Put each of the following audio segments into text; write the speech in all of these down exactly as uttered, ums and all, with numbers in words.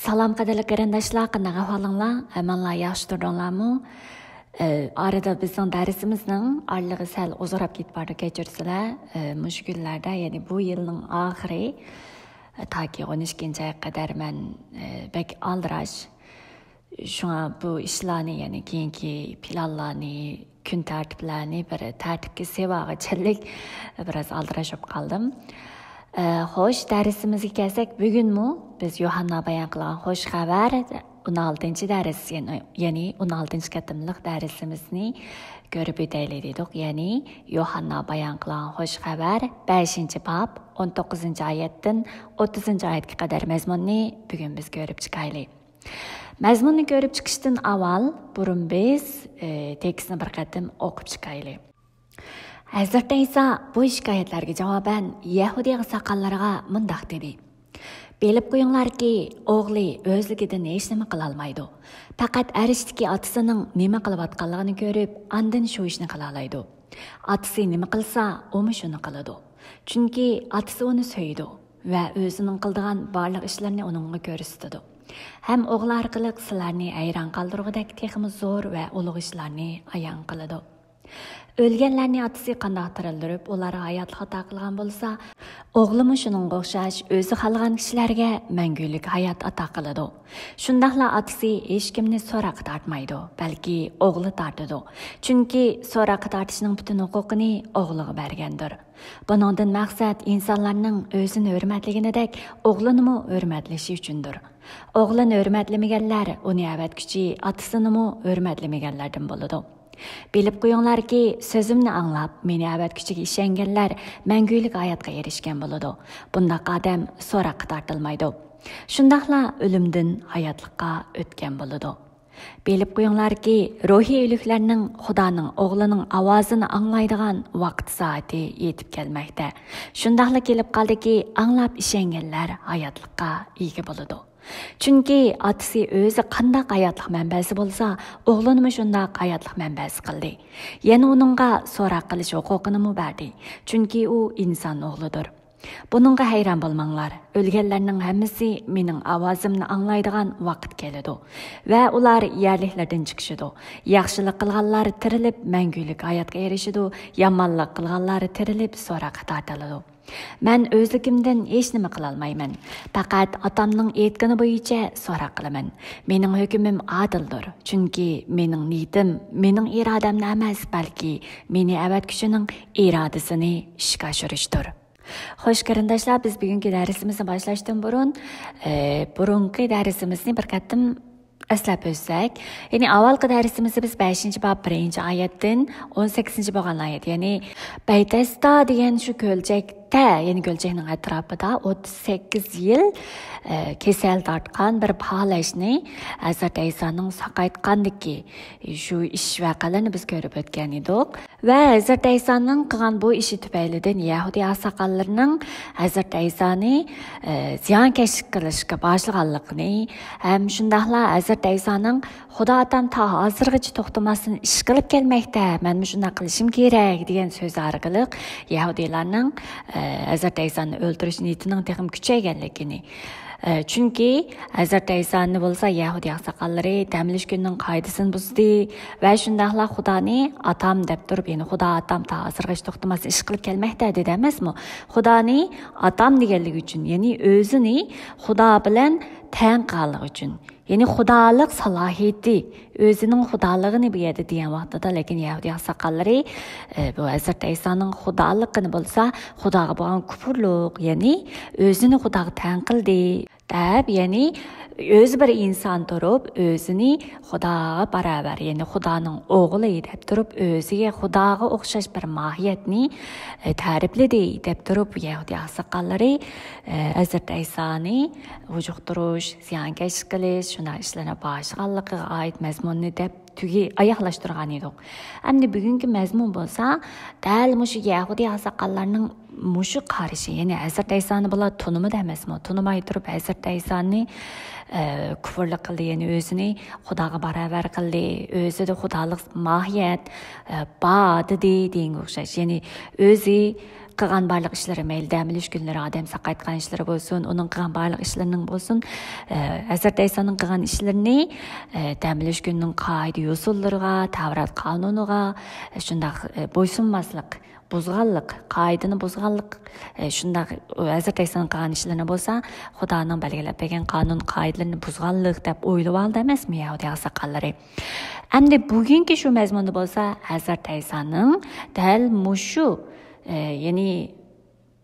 سالام قەدىرلىك قېرىنداشلار، قانداق ئەھۋالىڭلار؟ ئەمەنلا ياخشى تۇردۇڭلارمۇ؟ ئارىدا بىزنىڭ دەرسىمىزنىڭ ئارىلىقى سەل ئۇزىراپ كېتىپ بارىدۇ، كەچۈرسىلەر. مۇشۇ كۈنلەردە، يەنى بۇ يىلنىڭ ئاخىرى، تاكى ئون ئىككىنچى ئايغا قەدەر مەن بەك ئالدىراش. شۇڭا بۇ ئىشلارنى، يەنى كېيىنكى پىلانلارنى، كۈن تەرتىپلەرنى بىر تەرتىپكە سېلىۋالغۇچىلىك بىراز ئالدىراش بولۇپ قالدىم. ئە، خوش، دەرسىمىزگە كەلسەك، بۈگۈنمۇ بىز يوھاننا بايان قىلغان خوش خەۋەر ئون ئالتىنچى دەرس، يەنى، يەنى ئون ئالتىنچى قېتىملىق دەرسىمىزنى كۆرۈپ ئۆتەيلى دېدۇق. يەنى يوھاننا بايان قىلغان خوش خەۋەر بەشىنچى باب ئون توققۇزىنچى ئايەتتىن ئوتتۇزىنچى ئايەتكە قەدەر مەزمۇننى بۈگۈن بىز كۆرۈپ چىقايلى. مەزمۇننى كۆرۈپ چىقىشتىن ئاۋۋال بۇرۇن بىز، ئى، تېكىستنى بىر قېتىم ئوقۇپ چىقايلى. ھەزرىتى ئەيسا بۇ شىكايەتلەرگە جاۋابەن يەھۇدىي ئاقساقاللىرىغا مۇنداق دېدى: «بىلىپ قويۇڭلاركى، ئوغلى ئۆزلۈكىدىن ھېچنېمە قىلالمايدۇ. پەقەت ئەرشتىكى ئاتىسىنىڭ نېمە قىلىۋاتقانلىقىنى كۆرۈپ، ئاندىن شۇ ئىشنى قىلالايدۇ. ئاتىسى نېمە قىلسا، ئۇمۇ شۇنى قىلىدۇ. چۈنكى ئاتىسى ئۇنى سۆيىدۇ ۋە ئۆزىنىڭ قىلىدىغان بارلىق ئىشلىرىنى ئۇنىڭغا كۆرسىتىدۇ. ھەم ئوغلى ئارقىلىق سىلەرنى ھەيران قالدۇرغۇدەك تېخىمۇ زور ۋە ئۇلۇغ ئىشلارنى ئايان قىلىدۇ. ئۆلگەنلەرنى ئاتىسى قانداق تىرىلدۈرۈپ، ئۇلارغا ھاياتلىق ئاتا قىلغان بولسا، ئوغلىمۇ شۇنىڭغا ئوخشاش ئۆزى خالىغان كىشىلەرگە مەڭگۈلۈك ھايات ئاتا قىلىدۇ. شۇنداقلا ئاتىسى ھېچكىمنى سوراققا تارتمايدۇ، بەلكى ئوغلى تارتىدۇ. چۈنكى سوراققا تارتىشنىڭ پۈتۈن ھوقۇقىنى ئوغلىغا بەرگەندۇر. بۇنىڭدىن مەقسەت ئىنسانلارنىڭ ئۆزىنى ھۆرمەتلىگىنىدەك ئوغلىنىمۇ ھۆرمەتلىشى ئۈچۈندۇر. ئوغلىنى ھۆرمەتلىمىگەنلەر ئۇنى ئەۋەتكۈچى ئاتىسىنىمۇ ھۆرمەتلىمىگەنلەردىن بولىدۇ. بىلىپ قويۇڭلاركى، سۆزۈمنى ئاڭلاپ، مېنى ئەۋەتكۈچىگە ئىشەنگەنلەر مەڭگۈلۈك ھاياتقا ئېرىشكەن بولىدۇ. بۇنداق ئادەم سوراققا تارتىلمايدۇ. شۇنداقلا ئۆلۈمدىن ھاياتلىققا ئۆتكەن بولىدۇ. بىلىپ قويۇڭلاركى، روھىي ئۆلۈكلەرنىڭ خۇدانىڭ ئوغلىنىڭ ئاۋازىنى ئاڭلايدىغان ۋاقىت سائىتى يېتىپ كەلمەكتە. شۇنداقلا كېلىپ قالدىكى، ئاڭلاپ ئىشەنگەنلەر ھاياتلىققا ئىگە بولىدۇ. چۈنكى ئاتىسى ئۆزى قانداق ھاياتلىق مەنبەسى بولسا، ئوغلىنىمۇ شۇنداق ھاياتلىق مەنبەسى قىلدى. يەنە ئۇنىڭغا سوراق قىلىش ھوقۇقىنىمۇ بەردى. چۈنكى ئۇ ئىنسان ئوغلىدۇر. بۇنىڭغا ھەيران بولماڭلار. ئۆلگەنلەرنىڭ ھەممىسى مېنىڭ ئاۋازىمنى ئاڭلايدىغان ۋاقىت كېلىدۇ ۋە ئۇلار يەرلىكلىرىدىن چىقىشىدۇ. ياخشىلىق قىلغانلار تىرىلىپ، مەڭگۈلۈك ھاياتقا ئېرىشىدۇ، يامانلىق قىلغانلار تىرىلىپ، سوراققا تارتىلىدۇ. مەن ئۆزلۈكۈمدىن ھېچنېمە قىلالمايمەن. پەقەت ئاتامنىڭ ئېيتقىنى بويىچە سوراق قىلىمەن. مېنىڭ ھۆكمۈم ئادىلدۇر. چۈنكى مېنىڭ نىيىتىم، مېنىڭ ئىرادەمنى ئەمەس، بەلكى مېنى ئەۋەتكۈچىنىڭ ئىرادىسىنى ئىشقا ئاشۇرۇشتۇر. خوش، قېرىنداشلار، بىز بۈگۈنكى دەرسىمىزنى باشلاشتىن بۇرۇن، ئە، بۇرۇنقى دەرسىمىزنى بىر قېتىم ئەسلەپ ئۆتسەك، يەنى ئاۋۋالقى دەرسىمىزدە بىز بەشىنچى باب بىرىنچى ئايەتتىن ئون سەككىزىنچى بولغان ئايەت، يەنى بەيتەستا دېگەن شۇ كۆلچەكتە، يەنى كۆلچەكنىڭ ئەتراپىدا ئوتتۇز سەككىز يىل، ئە، كېسەل تارتقان بىر پالەچنى ھەزرەت ئەيسانىڭ ساقايتقاندىكى شۇ ئىش ۋەقەلەرنى بىز كۆرۈپ ئۆتكەن ئىدۇق. ۋە ھەزرەت ئەيسانىڭ قىلغان بۇ ئىشى تۈپەيلىدىن يەھۇدىي ئاقساقاللىرىنىڭ ھەزرەت ئەيسانى، ئە، زىيانكەشلىك قىلىشقا باشلىغانلىقىنى ھەم شۇنداقلا ھەزرەت ئەيسانىڭ «خۇدا ئاتام تا ھازىرغىچە توختىماستىن ئىش قىلىپ كەلمەكتە، مەنمۇ شۇنداق قىلىشىم كېرەك» دېگەن سۆزى ئارقىلىق يەھۇدىيلارنىڭ، ئە، ھەزرەت ئەيسانى ئۆلتۈرۈش نىيىتىنىڭ تېخىمۇ كۈچەيگەنلىكىنى، ئە، چۈنكى ھەزرەت ئەيسانى بولسا يەھۇدىي ئاقساقاللىرى دەم ئېلىش كۈنىنىڭ قائىدىسىنى بۇزدى ۋە شۇنداقلا خۇدانى ئاتام دەپ تۇرۇپ، يەنى «خۇدا ئاتام تا ھازىرغىچە توختىماستىن ئىش قىلىپ كەلمەكتە» دېدى ئەمەسمۇ؟ خۇدانى ئاتام دېگەنلىكى ئۈچۈن، يەنى ئۆزىنى خۇدا بىلەن تەڭ قىلغانلىقى ئۈچۈن، يەنى خۇدالىق سالاھىيىتى، ئۆزىنىڭ خۇدالىقىنى بۇ يەردە دېگەن ۋاقتىدا، لېكىن يەھۇدىي ئاقساقاللىرى، ئە، بۇ ھەزرەت ئەيسانىڭ خۇدالىقىنى بولسا خۇداغا بولغان كۇپۇرلۇق، يەنى ئۆزىنى خۇداغا تەڭ قىلدى دەپ، يەنى ئۆزى بىر ئىنسان تۇرۇپ، ئۆزىنى خۇداغا باراۋەر، يەنى خۇدانىڭ ئوغلى دەپ تۇرۇپ، ئۆزىگە خۇداغا ئوخشاش بىر ماھىيەتنى، ئە، تەرىپلىدى دەپ تۇرۇپ، يەھۇدىي ئاقساقاللىرى، ئە، ھەزرەت ئەيسانى ھۇجۇقتۇرۇش، زىيانكەشلىك قىلىش، شۇنداق ئىشلارنى باشلىغانلىقىغا ئائىت مەزمۇننى دەپ تۈگى ئاياغلاشتۇرغان ئىدۇق. ئەمدى بۈگۈنكى مەزمۇن بولسا دەل مۇشۇ يەھۇدىي ئاقساقاللارنىڭ مۇشۇ قارىشى، يەنى ھەزرەت ئەيسانى بۇلار تونۇمىدى ئەمەسمۇ؟ تونۇماي تۇرۇپ ھەزرەت ئەيسانى، ئە، كۇفۇرلۇق قىلدى، يەنى ئۆزىنى خۇداغا باراۋەر قىلدى، ئۆزىدە خۇدالىق ماھىيەت، ئە، بار دېدى دېگەنگە ئوخشاش. يەنى ئۆزى قىلغان بارلىق ئىشلىرى، مەيلى دەم ئېلىش كۈنلىرى ئادەم ساقايتقان ئىشلىرى بولسۇن، ئۇنىڭ قىلغان بارلىق ئىشلىرىنىڭ بولسۇن، ئە، ھەزرەت ئەيسانىڭ قىلغان ئىشلىرىنى، ئە، دەم ئېلىش كۈنىنىڭ قائىدە-يوسۇنلىرىغا، تەۋرات قانۇنىغا، ئە، شۇنداق، ئە، بويسۇنماسلىق، بۇزغانلىق، قائىدىنى بۇزغانلىق، ئە، شۇنداق، ئۇ ھەزرەت ئەيسانىڭ قىلغان ئىشلىرىنى بولسا، خۇدانىڭ بەلگىلەپ بەرگەن قانۇن-قائىدىلىرىنى بۇزغانلىق دەپ ئويلىۋالدى ئەمەسمۇ يەھۇدىي ئاقساقاللىرى؟ ئەمدى بۈگۈنكى شۇ مەزمۇندا بولسا، ھەزرەت ئەيسانىڭ دەل مۇشۇ، ئە، يەنى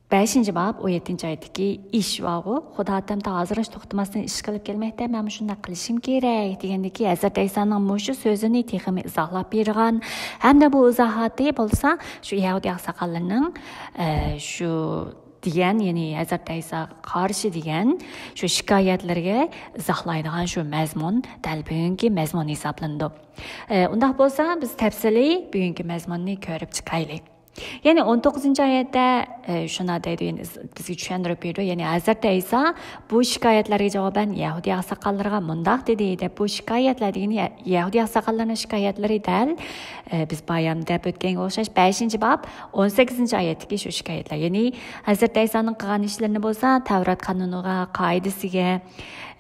بەشىنچى باب، ئون يەتتىنچى ئايەتتىكى ئىش بارغۇ، خۇدا ئاتام تا ھازىرغىچە توختىماستىن ئىش قىلىپ كەلمەكتە، مەن مۇشۇنداق قىلىشىم كېرەك دېگەندىكى ھەزرەت ئەيسانىڭ مۇشۇ سۆزىنى تېخىمۇ ئىزاھلاپ بېرىدىغان ھەمدە بۇ ئىزاھاتى بولسا شۇ يەھۇدىي ئاقساقاللىرىنىڭ، ئە، شۇ دېگەن، يەنى ھەزرەت ئەيساغا قارشى دېگەن شۇ شىكايەتلىرىگە ئىزاھلايدىغان شۇ مەزمۇن دەل بۈگۈنكى مەزمۇن ھېسابلىنىدۇ. ئە، ئۇنداق بولسا بىز تەپسىلىي بۈگۈنكى مەزمۇننى كۆرۈپ چىقايلى. يەنى ئون توققۇزىنچى ئايەتتە، ئە، شۇنداق دەيدۇ، يەنى ئىز-، بىزگە چۈشەندۈرۈپ بېرىدۇ. يەنى ھەزرەت ئەيسا بۇ شىكايەتلەرگە جاۋابەن يەھۇدىي ئاقساقاللىرىغا مۇنداق دېدى دەپ، بۇ شىكايەتلەر دېگىنى يە-، يەھۇدىي ئاقساقاللىرىنىڭ شىكايەتلىرى دەل، ئە، بىز بايام دەپ ئۆتكەنگە ئوخشاش بەشىنچى باب، ئون سەككىزىنچى ئايەتتىكى شۇ شىكايەتلەر. يەنى ھەزرەت ئەيسانىڭ قىلغان ئىشلىرىنى بولسا تەۋرات قانۇنىغا، قائىدىسىگە،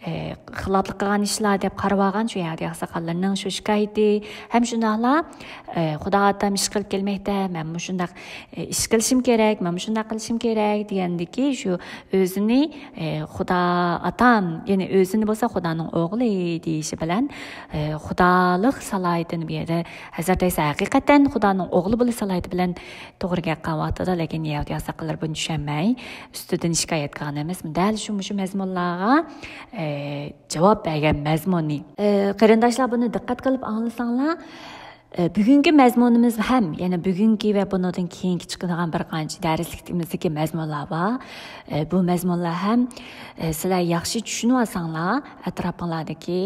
ئە، خىلاپلىق قىلغان ئىشلار دەپ قارىۋالغان شۇ يەھۇدىي ئاقساقاللىرىنىڭ شۇ شىكايىتى ھەم شۇنداقلا، ئە، خۇدا ئاتام ئىش قىلىپ كەلمەكتە، مەن مۇشۇنداق، ئە، ئىش قىلىشىم كېرەك، مەن مۇشۇنداق قىلىشىم كېرەك دېگەندىكى شۇ ئۆزىنى، ئە، خۇدا ئاتام، يەنى ئۆزىنى بولسا خۇدانىڭ ئوغلى دېيىشى بىلەن، ئە، خۇدالىق سالاھىيىتىنى بۇ يەردە ھەزرەت ئەيسا ھەقىقەتەن خۇدانىڭ ئوغلى بولۇش سالاھىيىتى بىلەن توغرا گەپ قىلغان ۋاقتىدا، لېكىن يەھۇدىي ئاقساقاللار بۇنى چۈشەنمەي، ئۈستىدىن شىكايەت قىلغان ئەمەسمۇ؟ دەل شۇ مۇشۇ مەزمۇنلارغا، ئە، جاۋاب بەرگەن مەزمۇنى. ئە، قېرىنداشلار، بۇنى دىققەت قىلىپ ئاڭلىساڭلار، ئە، بۈگۈنكى مەزمۇنىمىز ھەم، يەنە بۈگۈنكى ۋە بۇنىڭدىن كېيىنكى چىقىدىغان بىر قانچە دەرسلىكىمىزدىكى مەزمۇنلار بار. ئە، بۇ مەزمۇنلار ھەم، ئە، سىلەر ياخشى چۈشىنىۋالساڭلار، ئەتراپىڭلاردىكى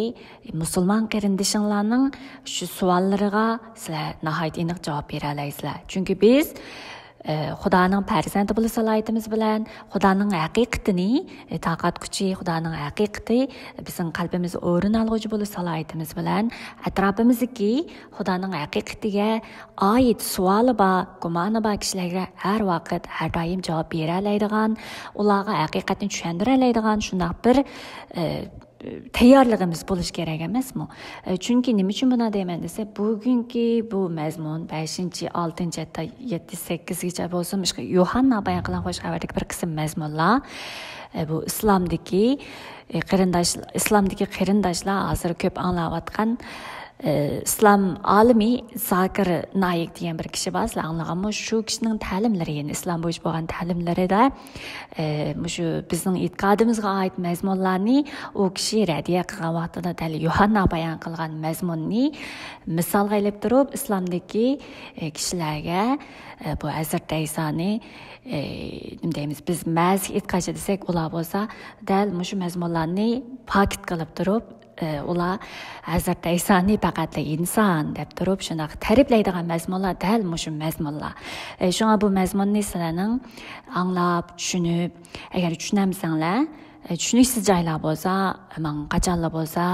مۇسۇلمان قېرىندىشىڭلارنىڭ شۇ سوئاللىرىغا سىلەر ناھايىتى ئېنىق جاۋاب بېرەلەيسىلەر. چۈنكى بىز، ئە، خۇدانىڭ پەرزەنتى بولۇش سالاھىيىتىمىز بىلەن خۇدانىڭ ھەقىقىتىنى، ئە، تارقاتقۇچى خۇدانىڭ ھەقىقىتى بىزنىڭ قەلبىمىزدە ئورۇن ئالغۇچى بولۇش سالاھىيىتىمىز بىلەن ئەتراپىمىزدىكى خۇدانىڭ ھەقىقىتىگە ئائىت سوئالى بار، گۇمانى بار كىشىلەرگە ھەر ۋاقىت، ھەر دائىم جاۋاب بېرەلەيدىغان، ئۇلارغا ھەقىقەتنى چۈشەندۈرەلەيدىغان شۇنداق بىر، ئە، تەييارلىقىمىز بولۇش كېرەك ئەمەسمۇ؟ ئە، چۈنكى نېمە ئۈچۈن بۇنداق دەيمەن دېسە، بۈگۈنكى بۇ مەزمۇن بەشىنچى، ئالتىنچى، ھەتتا يەتتە، سەككىزگىچە بولسۇن، مۇشۇ يوھاننا بايان قىلغان خوش خەۋەردىكى بىر قىسىم مەزمۇنلار، ئە، بۇ ئىسلامدىكى، ئە، قېرىنداش، ئىسلامدىكى قېرىنداشلار ھازىر كۆپ ئاڭلاۋاتقان، ئە، ئىسلام ئالىمى زاكىر نايىك دېگەن بىر كىشى بار، سىلەر ئاڭلىغانمۇ؟ شۇ كىشىنىڭ تەلىملىرى، يەنى ئىسلام بويىچە بولغان تەلىملىرىدە، ئە، مۇشۇ بىزنىڭ ئېتىقادىمىزغا ئائىت مەزمۇنلارنى ئۇ كىشى رەددىيە قىلغان ۋاقتىدا دەل يوھاننا بايان قىلغان مەزمۇننى مىسالغا ئېلىپ تۇرۇپ، ئىسلامدىكى، ئە، كىشىلەرگە، ئە، بۇ ھەزرىتى ئەيسانى، ئە، نېمە دەيمىز، بىز مەسىھ ئېتىقادچى دېسەك، ئۇلار بولسا دەل مۇشۇ مەزمۇنلارنى پاكىت قىلىپ تۇرۇپ، ئە، ئۇلار ھەزرىتى ئەيسانى پەقەتلا ئىنسان دەپ تۇرۇپ، شۇنداق تەرىپلەيدىغان مەزمۇنلار دەل مۇشۇ مەزمۇنلار. ئە، شۇڭا بۇ مەزمۇننى سىلەرنىڭ ئاڭلاپ، چۈشىنىپ، ئەگەر چۈشىنەلمىسەڭلار، ئە، چۈشىنىشسىز جايلار بولسا، ماڭا قاچانلا بولسا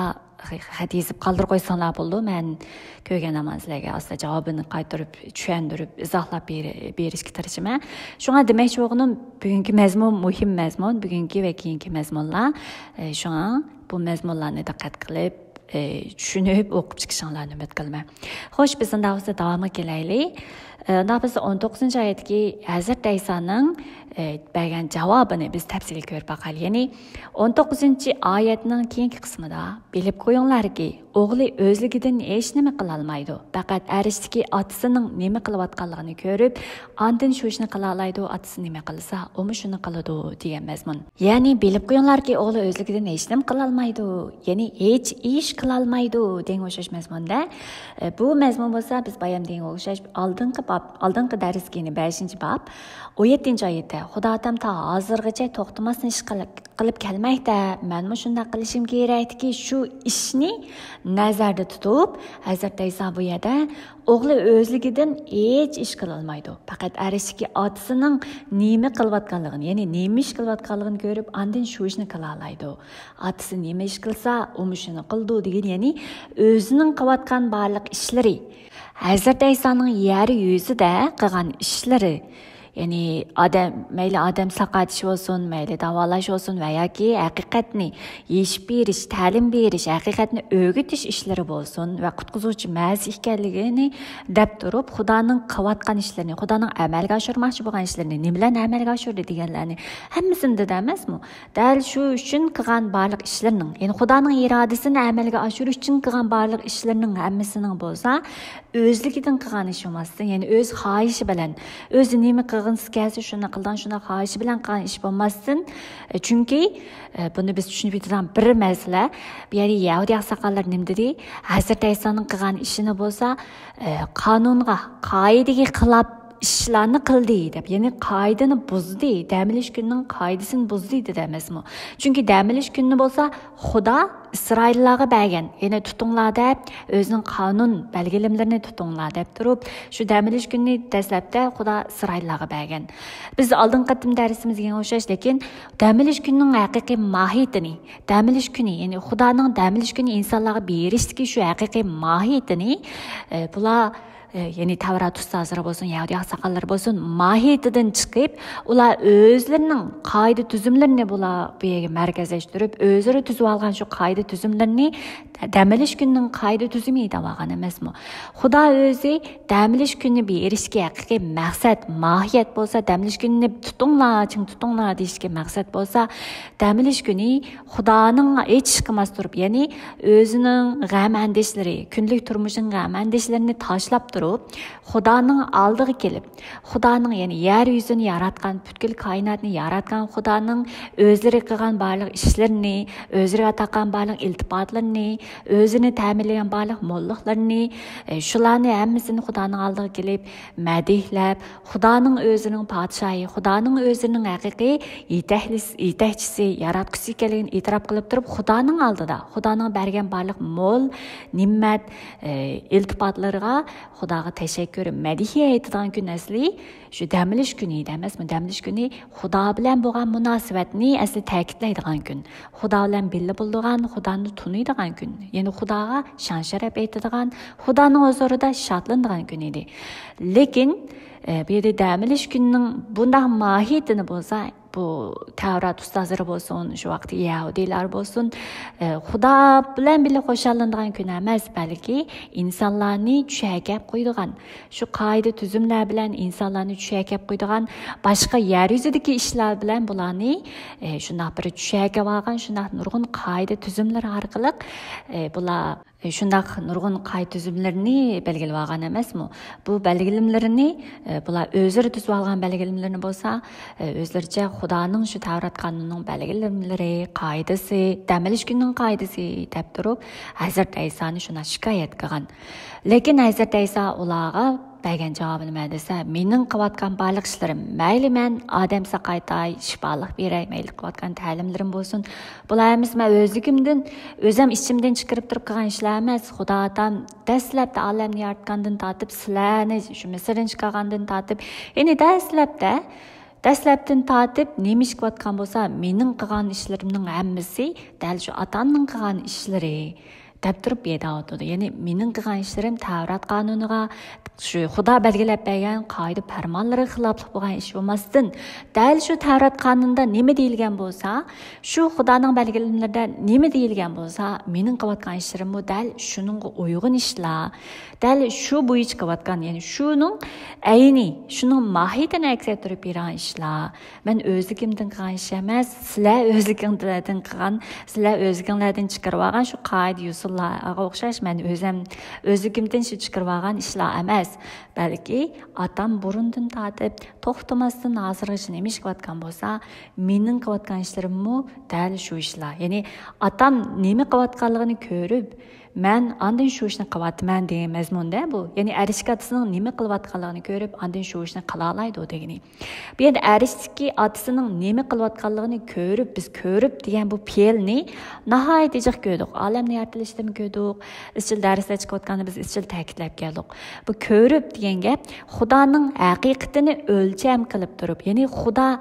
خەت يېزىپ قالدۇرۇپ قويساڭلار بولىدۇ. مەن كۆرگەن ھامان سىلەرگە ئاستا جاۋابىنى قايتۇرۇپ، چۈشەندۈرۈپ، ئىزاھلاپ بېرى-، بېرىشكە تىرىشىمەن. شۇڭا دېمەكچى بولغىنىم، بۈگۈنكى مەزمۇن مۇھىم مەزمۇن، بۈگۈنكى ۋە كېيىنكى مەزمۇنلار. ئە، شۇڭا بۇ مەزمۇنلارنى دىققەت قىلىپ، ئە، چۈشىنىپ ئوقۇپ چىقىشىڭلارنى ئۈمىد قىلىمەن. خوش، بىز ئۇنداق بولسا داۋامىغا كېلەيلى. ئە، ئۇنداق بولسا ئون توققۇزىنچى ئايەتتىكى ھەزرىتى ئەيسانىڭ، ئە، بەرگەن جاۋابىنى بىز تەپسىلىي كۆرۈپ باقايلى. يەنى ئون توققۇزىنچى ئايەتنىڭ كېيىنكى قىسمىدا، بىلىپ قويۇڭلاركى، ئوغلى ئۆزلۈكىدىن ھېچنېمە قىلالمايدۇ. پەقەت ئەرشتىكى ئاتىسىنىڭ نېمە قىلىۋاتقانلىقىنى كۆرۈپ، ئاندىن شۇ ئىشنى قىلالايدۇ، ئاتىسى نېمە قىلسا، ئۇمۇ شۇنى قىلىدۇ، دېگەن مەزمۇن. يەنى بىلىپ قويۇڭلاركى، ئوغلى ئۆزلۈكىدىن ھېچنېمە قىلالمايدۇ، يەنى ھېچ ئىش قىلالمايدۇ دېگەنگە ئوخشاش مەزمۇندا. ئە، بۇ مەزمۇن بولسا بىز بايام دېگەنگە ئوخشاش ئالدىنقى باب، ئالدىنقى دەرسكە، يەنى بەشىنچى باب، ئون يەتتىنچى ئايەتتە، خۇدا ئاتام تا ھازىرغىچە توختىماستىن ئىش قىلىپ، قىلىپ كەلمەكتە، مەنمۇ شۇنداق قىلىشىم كېرەكتىكى شۇ ئىشنى نەزەردە تۇتۇپ، ھەزرىتى ئەيسا بۇ يەردە ئوغلى ئۆزلۈكىدىن ھېچ ئىش قىلالمايدۇ. پەقەت ئەرشتىكى ئاتىسىنىڭ نېمە قىلىۋاتقانلىقىنى، يەنى نېمە ئىش قىلىۋاتقانلىقىنى كۆرۈپ، ئاندىن شۇ ئىشنى قىلالايدۇ. ئاتىسى نېمە ئىش قىلسا، ئۇمۇ شۇنى قىلىدۇ دېگەن، يەنى ئۆزىنىڭ قىلىۋاتقان بارلىق ئىشلىرى، ھەزرىتى ئەيسانىڭ يەر يۈزىدە قىلغان ئىشلىرى، يەنى ئادەم، مەيلى ئادەم ساقايتىش بولسۇن، مەيلى داۋالاش بولسۇن ۋە ياكى ھەقىقەتنى يېشىپ بېرىش، تەلىم بېرىش، ھەقىقەتنى ئۆگىتىش ئىشلىرى بولسۇن ۋە قۇتقۇزغۇچى مەسىھ ئىكەنلىكىنى دەپ تۇرۇپ، خۇدانىڭ قىلىۋاتقان ئىشلىرىنى، خۇدانىڭ ئەمەلگە ئاشۇرماقچى بولغان ئىشلىرىنى، نېمە بىلەن ئەمەلگە ئاشۇردى دېگەنلەرنى ھەممىسىنى دېدى ئەمەسمۇ؟ دەل شۇ ئۈچۈن قىلغان بارلىق ئىشلىرىنىڭ، يەنى خۇدانىڭ ئىرادىسىنى ئەمەلگە ئاشۇرۇش ئۈچۈن قىلغان بارلىق ئىشلىرىنىڭ ھەممىسىنىڭ بولسا ئۆزلۈكىدىن قىلغان ئىش بولماستىن، يەنى ئۆز خاھىشى بىلەن، ئۆزى نېمە قىلغۇسى كەلسە شۇنى قىلىدىغان، شۇنداق خاھىشى بىلەن قىلغان ئىش بولماستىن، ئە، چۈنكى، ئە، بۇنى بىز چۈشىنىپ يېتىدىغان بىر مەسىلە، بۇ يەردە يەھۇدىي ئاقساقاللار نېمە دېدى؟ ھەزرىتى ئەيسانىڭ قىلغان ئىشىنى بولسا، ئە، قانۇنغا، قائىدىگە خىلاپ ئىشلارنى قىلدى دەپ، يەنى قائىدىنى بۇزدى، دەم ئېلىش كۈنىنىڭ قائىدىسىنى بۇزدى دېدى ئەمەسمۇ؟ چۈنكى دەم ئېلىش كۈنىنى بولسا خۇدا ئىسرائىللارغا بەرگەن، يەنى تۇتۇڭلار دەپ، ئۆزىنىڭ قانۇن بەلگىلىمىلىرىنى تۇتۇڭلار دەپ تۇرۇپ، شۇ دەم ئېلىش كۈنىنى دەسلەپتە خۇدا ئىسرائىللارغا بەرگەن. بىز ئالدىنقى قېتىم دەرسىمىزگە ئوخشاش، لېكىن دەم ئېلىش كۈنىنىڭ ھەقىقىي ماھىيىتىنى، دەم ئېلىش كۈنى، يەنى خۇدانىڭ دەم ئېلىش كۈنى ئىنسانلارغا بېرىشتىكى شۇ ھەقىقىي ماھىيىتىنى، ئە، بۇلار، ئە، يەنى تەۋرات ئۇستازلىرى بولسۇن، يەھۇدىي ئاقساقاللىرى بولسۇن، ماھىيىتىدىن چىقىپ، ئۇلار ئۆزلىرىنىڭ قائىدە تۈزۈملىرىنى بۇلار بۇ يەرگە مەركەزلەشتۈرۈپ، ئۆزلىرى تۈزۈۋالغان شۇ قائىدە تۈزۈملىرىنى دەم ئېلىش كۈنىنىڭ قائىدە تۈزۈمى دەۋالغان ئەمەسمۇ؟ خۇدا ئۆزى دەم ئېلىش كۈنى بېرىشكە ھەقىقىي مەقسەت، ماھىيەت بولسا، دەم ئېلىش كۈنىنى تۇتۇڭلار، چىڭ تۇتۇڭلار دېيىشكە مەقسەت بولسا، دەم ئېلىش كۈنى خۇدانىڭ ھېچ قىلماس تۇرۇپ، يەنى ئۆزىنىڭ غەم ئەندىشىلىرى، كۈندىلىك تۇرمۇشىنىڭ غەم ئەندىشىلىرىنى تاشلاپ تۇرۇپ، خۇدانىڭ ئالدىغا كېلىپ، خۇدانىڭ، يەنى يەر يۈزىنى ياراتقان، پۈتكۈل كائىناتنى ياراتقان خۇدانىڭ ئۆزلىرى قىلغان بارلىق ئىشلىرىنى، ئۆزلىرىگە ئاتا قىلغان بارلىق ئىلتىپاتلىرىنى، ئۆزىنى تەمىنلىگەن بارلىق موللۇقلىرىنى، ئە، شۇلارنى ھەممىسىنى خۇدانىڭ ئالدىغا كېلىپ مەدھلەپ، خۇدانىڭ ئۆزىنىڭ پادىشاھى، خۇدانىڭ ئۆزىنىڭ ھەقىقىي يېتەكلىس-، يېتەكچىسى، ياراتقۇچىسى ئىكەنلىكىنى ئېتىراپ قىلىپ تۇرۇپ، خۇدانىڭ ئالدىدا، خۇدانىڭ بەرگەن بارلىق مول نېمەت، ئە، ئىلتىپاتلىرىغا خۇداغا تەشەككۈر، مەدھىيە ئېيتىدىغان كۈن ئەسلى شۇ دەم ئېلىش كۈنى ئىدى ئەمەسمۇ؟ دەم ئېلىش كۈنى خۇدا بىلەن بولغان مۇناسىۋەتنى ئەسلى تەكىتلەيدىغان كۈن. خۇدا بىلەن بىللە بولىدىغان، خۇدانى تونۇيدىغان كۈن. يەنى خۇداغا شان-شەرەپ ئېيتىدىغان، خۇدانىڭ ھۇزۇرىدا شادلىنىدىغان كۈن ئىدى. لېكىن، ئە، بۇ يەردە دەم ئېلىش كۈنىنىڭ بۇنداق ماھىيىتىنى بولسا، بۇ تەۋرات ئۇستازلىرى بولسۇن، شۇ ۋاقىتتىكى يەھۇدىيلار بولسۇن، ئە، خۇدا بىلەن بىللە خۇشاللىنىدىغان كۈن ئەمەس، بەلكى ئىنسانلارنى چۈشەكەپ قويىدىغان، شۇ قائىدە تۈزۈملەر بىلەن ئىنسانلارنى چۈشەكەپ قويىدىغان، باشقا يەر يۈزىدىكى ئىشلار بىلەن بۇلارنى، ئە، شۇنداق بىر چۈشەكەپ ئالغان، شۇنداق نۇرغۇن قائىدە تۈزۈملىرى ئارقىلىق، ئە، بۇلار، ئە، شۇنداق نۇرغۇن قائىدە تۈزۈملىرىنى بەلگىلەپ ئالغان ئەمەسمۇ؟ بۇ بەلگىلىمىلىرىنى، ئە، بۇلار ئۆزلىرى تۈزۈپ ئالغان بەلگىلىمىلىرىنى بولسا، ئە، ئۆزلىرىچە خۇدانىڭ شۇ تەۋرات قانۇنىنىڭ بەلگىلىمىلىرى، قائىدىسى، دەم ئېلىش كۈنىنىڭ قائىدىسى دەپ تۇرۇپ، ھەزرەت ئەيسانى شۇنداق شىكايەت قىلغان. لېكىن ھەزرەت ئەيسا ئۇلارغا بەرگەن جاۋابى نېمە دېسە، مېنىڭ قىلىۋاتقان بارلىق ئىشلىرىم، مەيلى مەن ئادەم ساقايتاي، شىپالىق بېرەي، مەيلى قىلىۋاتقان تەلىملىرىم بولسۇن، بۇلار ھەممىسى مەن ئۆزلۈكۈمدىن، ئۆزۈم ئىچىمدىن چىقىرىپ تۇرۇپ قىلغان ئىشلار ئەمەس. خۇدا ئاتام دەسلەپتە ئالەمنى ياراتقاندىن تارتىپ، سىلەرنى شۇ مىسىردىن چىقارغاندىن تارتىپ، يەنى دەسلەپتە، دەسلەپتىن تارتىپ نېمە ئىش قىلىۋاتقان بولسا، مېنىڭ قىلغان ئىشلىرىمنىڭ ھەممىسى دەل شۇ ئاتامنىڭ قىلغان ئىشلىرى دەپ تۇرۇپ بۇ يەردە ئاۋۇتىدۇ. يەنى مېنىڭ قىلغان ئىشلىرىم تەۋرات قانۇنىغا، شۇ خۇدا بەلگىلەپ بەرگەن قائىدە پەرمانلىرىغا خىلاپلىق بولغان ئىش بولماستىن، دەل شۇ تەۋرات قانۇنىدا نېمە دېيىلگەن بولسا، شۇ خۇدانىڭ بەلگىلىمىلىرىدە نېمە دېيىلگەن بولسا، مېنىڭ قىلىۋاتقان ئىشلىرىممۇ دەل شۇنىڭغا ئۇيغۇن ئىشلار. دەل شۇ بويىچە قىلىۋاتقان، يەنى شۇنىڭ ئەينى، شۇنىڭ ماھىيىتىنى ئەكس ئەتتۈرۈپ بېرىدىغان ئىشلار. مەن ئۆزلۈكۈمدىن قىلغان ئىش ئەمەس، سىلەر ئۆزلۈكۈڭلاردىن قىلغان، سىلەر ئۆزلۈكۈڭلاردىن چىقىرىۋالغان شۇ قائىدە يوسۇنلارغا ئوخشاش مەن ئۆزۈم ئۆزلۈكۈمدىن شۇ چىقىرىۋالغان ئىشلار ئەمەس، بەلكى ئاتام بۇرۇندىن تارتىپ توختىماستىن ھازىرغىچە نېمە ئىش قىلىۋاتقان بولسا، مېنىڭ قىلىۋاتقان ئىشلىرىممۇ دەل شۇ ئىشلار. يەنى ئاتام نېمە قىلىۋاتقانلىقىنى كۆرۈپ، مەن ئاندىن شۇ ئىشنى قىلىۋاتىمەن دېگەن مەزمۇندا بۇ. يەنى ئەرشىكى ئاتىسىنىڭ نېمە قىلىۋاتقانلىقىنى كۆرۈپ، ئاندىن شۇ ئىشنى قىلالايدۇ دېگىنى. بۇ يەردە ئەرشتىكى ئاتىسىنىڭ نېمە قىلىۋاتقانلىقىنى كۆرۈپ، بىز كۆرۈپ دېگەن بۇ پېئىلنى ناھايىتى جىق كۆردۇق. ئالەمنى يارىتىلىشتىمۇ كۆردۇق. ئىزچىل دەرسلەر چىقىۋاتقاندا بىز ئىزچىل تەكىتلەپ كەلدۇق. بۇ كۆرۈپ دېگەن گەپ خۇدانىڭ ھەقىقىتىنى ئۆلچەم قىلىپ تۇرۇپ، يەنى خۇدا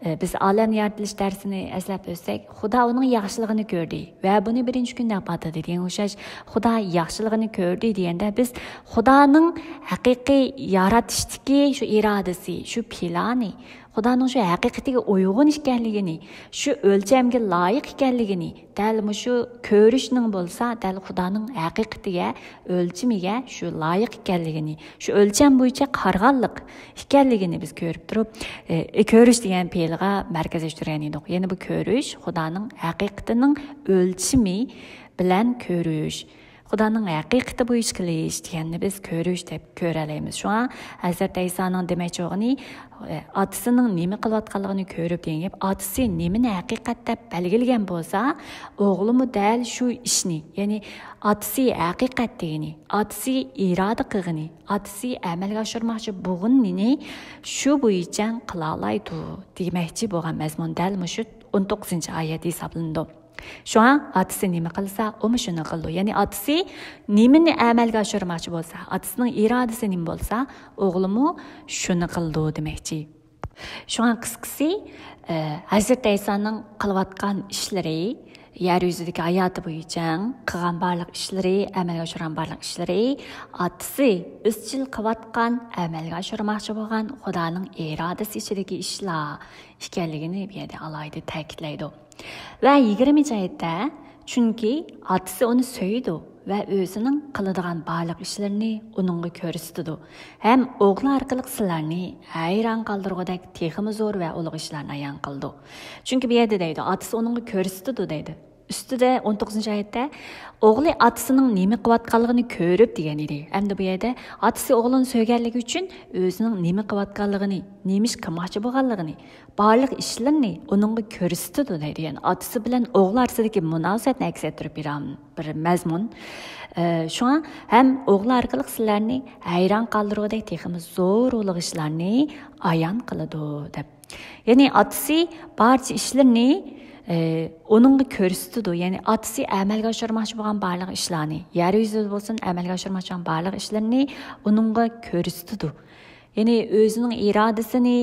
ئە، بىز ئالەمنى يارىتىلىش دەرسىنى ئەسلەپ ئۆتسەك، خۇدا ئۇنىڭ ياخشىلىقىنى كۆردى ۋە بۇنى بىرىنچى كۈندە ئاتىدى دېگەن ئوخشاش، خۇدا ياخشىلىقىنى كۆردى دېگەندە، بىز خۇدانىڭ ھەقىقىي يارىتىشتىكى شۇ ئىرادىسى، شۇ پىلانى، خۇدانىڭ شۇ ھەقىقىتىگە ئۇيغۇن ئىكەنلىكىنى، شۇ ئۆلچەمگە لايىق ئىكەنلىكىنى، دەل مۇشۇ كۆرۈشنىڭ بولسا دەل خۇدانىڭ ھەقىقىتىگە، ئۆلچىمىگە شۇ لايىق ئىكەنلىكىنى، شۇ ئۆلچەم بويىچە قارىغانلىق ئىكەنلىكىنى بىز كۆرۈپ تۇرۇپ، ئى، كۆرۈش دېگەن پېئىلغا مەركەزلەشتۈرگەن ئىدۇق. يەنى بۇ كۆرۈش خۇدانىڭ ھەقىقىتىنىڭ ئۆلچىمى بىلەن كۆرۈش. خۇدانىڭ ھەقىقىتى بويىچە قىلىش دېگەننى بىز كۆرۈش دەپ كۆرەلەيمىز. شۇڭا ھەزرەت ئەيسانىڭ دېمەكچى بولغىنى، ئاتىسىنىڭ نېمە قىلىۋاتقانلىقىنى كۆرۈپ دېگەن گەپ، ئاتىسى نېمىنى ھەقىقەت دەپ بەلگىلىگەن بولسا، ئوغلىمۇ دەل شۇ ئىشنى، يەنى ئاتىسى ھەقىقەت دېگىنى، ئاتىسى ئىرادە قىلغىنى، ئاتىسى ئەمەلگە ئاشۇرماقچى بولغىنىنى شۇ بويىچە قىلالايدۇ دېمەكچى بولغان مەزمۇن دەل مۇشۇ ئون توققۇزىنچى ئايەت ھېسابلىنىدۇ. شۇڭا ئاتىسى نېمە قىلسا، ئۇمۇ شۇنى قىلىدۇ. يەنى ئاتىسى نېمىنى ئەمەلگە ئاشۇرماقچى بولسا، ئاتىسىنىڭ ئىرادىسى نېمە بولسا، ئوغلىمۇ شۇنى قىلىدۇ دېمەكچى. شۇڭا قىسقىسى، ئە، ھەزرىتى ئەيسانىڭ قىلىۋاتقان ئىشلىرى، يەر يۈزىدىكى ھاياتى بويىچە قىلغان بارلىق ئىشلىرى، ئەمەلگە ئاشۇرغان بارلىق ئىشلىرى ئاتىسى ئىزچىل قىلىۋاتقان، ئەمەلگە ئاشۇرماقچى بولغان خۇدانىڭ ئىرادىسى ئىچىدىكى ئىشلار ئىكەنلىكىنى بۇ يەردە ئالاھىدە تەكىتلەيدۇ. ۋە يىگىرمىنچى ئايەتتە، چۈنكى ئاتىسى ئۇنى سۆيىدۇ ۋە ئۆزىنىڭ قىلىدىغان بارلىق ئىشلىرىنى ئۇنىڭغا كۆرسىتىدۇ ھەم ئوغلى ئارقىلىق سىلەرنى ھەيران قالدۇرغۇدەك تېخىمۇ زور ۋە ئۇلۇغ ئىشلارنى ئايان قىلىدۇ. چۈنكى بۇ يەردە دەيدۇ، ئاتىسى ئۇنىڭغا كۆرسىتىدۇ دەيدۇ. ئۈستىدە ئون توققۇزىنچى ئايەتتە، ئوغلى ئاتىسىنىڭ نېمە قىلىۋاتقانلىقىنى كۆرۈپ دېگەن ئىدى. ئەمدى بۇ يەردە ئاتىسى ئوغلىنى سۆيگەنلىكى ئۈچۈن ئۆزىنىڭ نېمە قىلىۋاتقانلىقىنى، نېمە ئىش قىلماقچى بولغانلىقىنى، بارلىق ئىشلىرىنى ئۇنىڭغا كۆرسىتىدۇ دەيدۇ. يەنى ئاتىسى بىلەن ئوغلى ئارىسىدىكى مۇناسىۋەتنى ئەكس ئەتتۈرۈپ بېرىدىغان بىر مەزمۇن. ئە، شۇڭا ھەم ئوغلى ئارقىلىق سىلەرنى ھەيران قالدۇرغۇدەك تېخىمۇ زور ئۇلۇغ ئىشلارنى ئايان قىلىدۇ دەپ. يەنى ئاتىسى بارچە ئىشلىرىنى، ئە، ئۇنىڭغا كۆرسىتىدۇ. يەنى ئاتىسى ئەمەلگە ئاشۇرماقچى بولغان بارلىق ئىشلارنى، يەر يۈزىدە بولسۇن ئەمەلگە ئاشۇرماقچى بولغان بارلىق ئىشلىرىنى ئۇنىڭغا كۆرسىتىدۇ. يەنى ئۆزىنىڭ ئىرادىسىنى،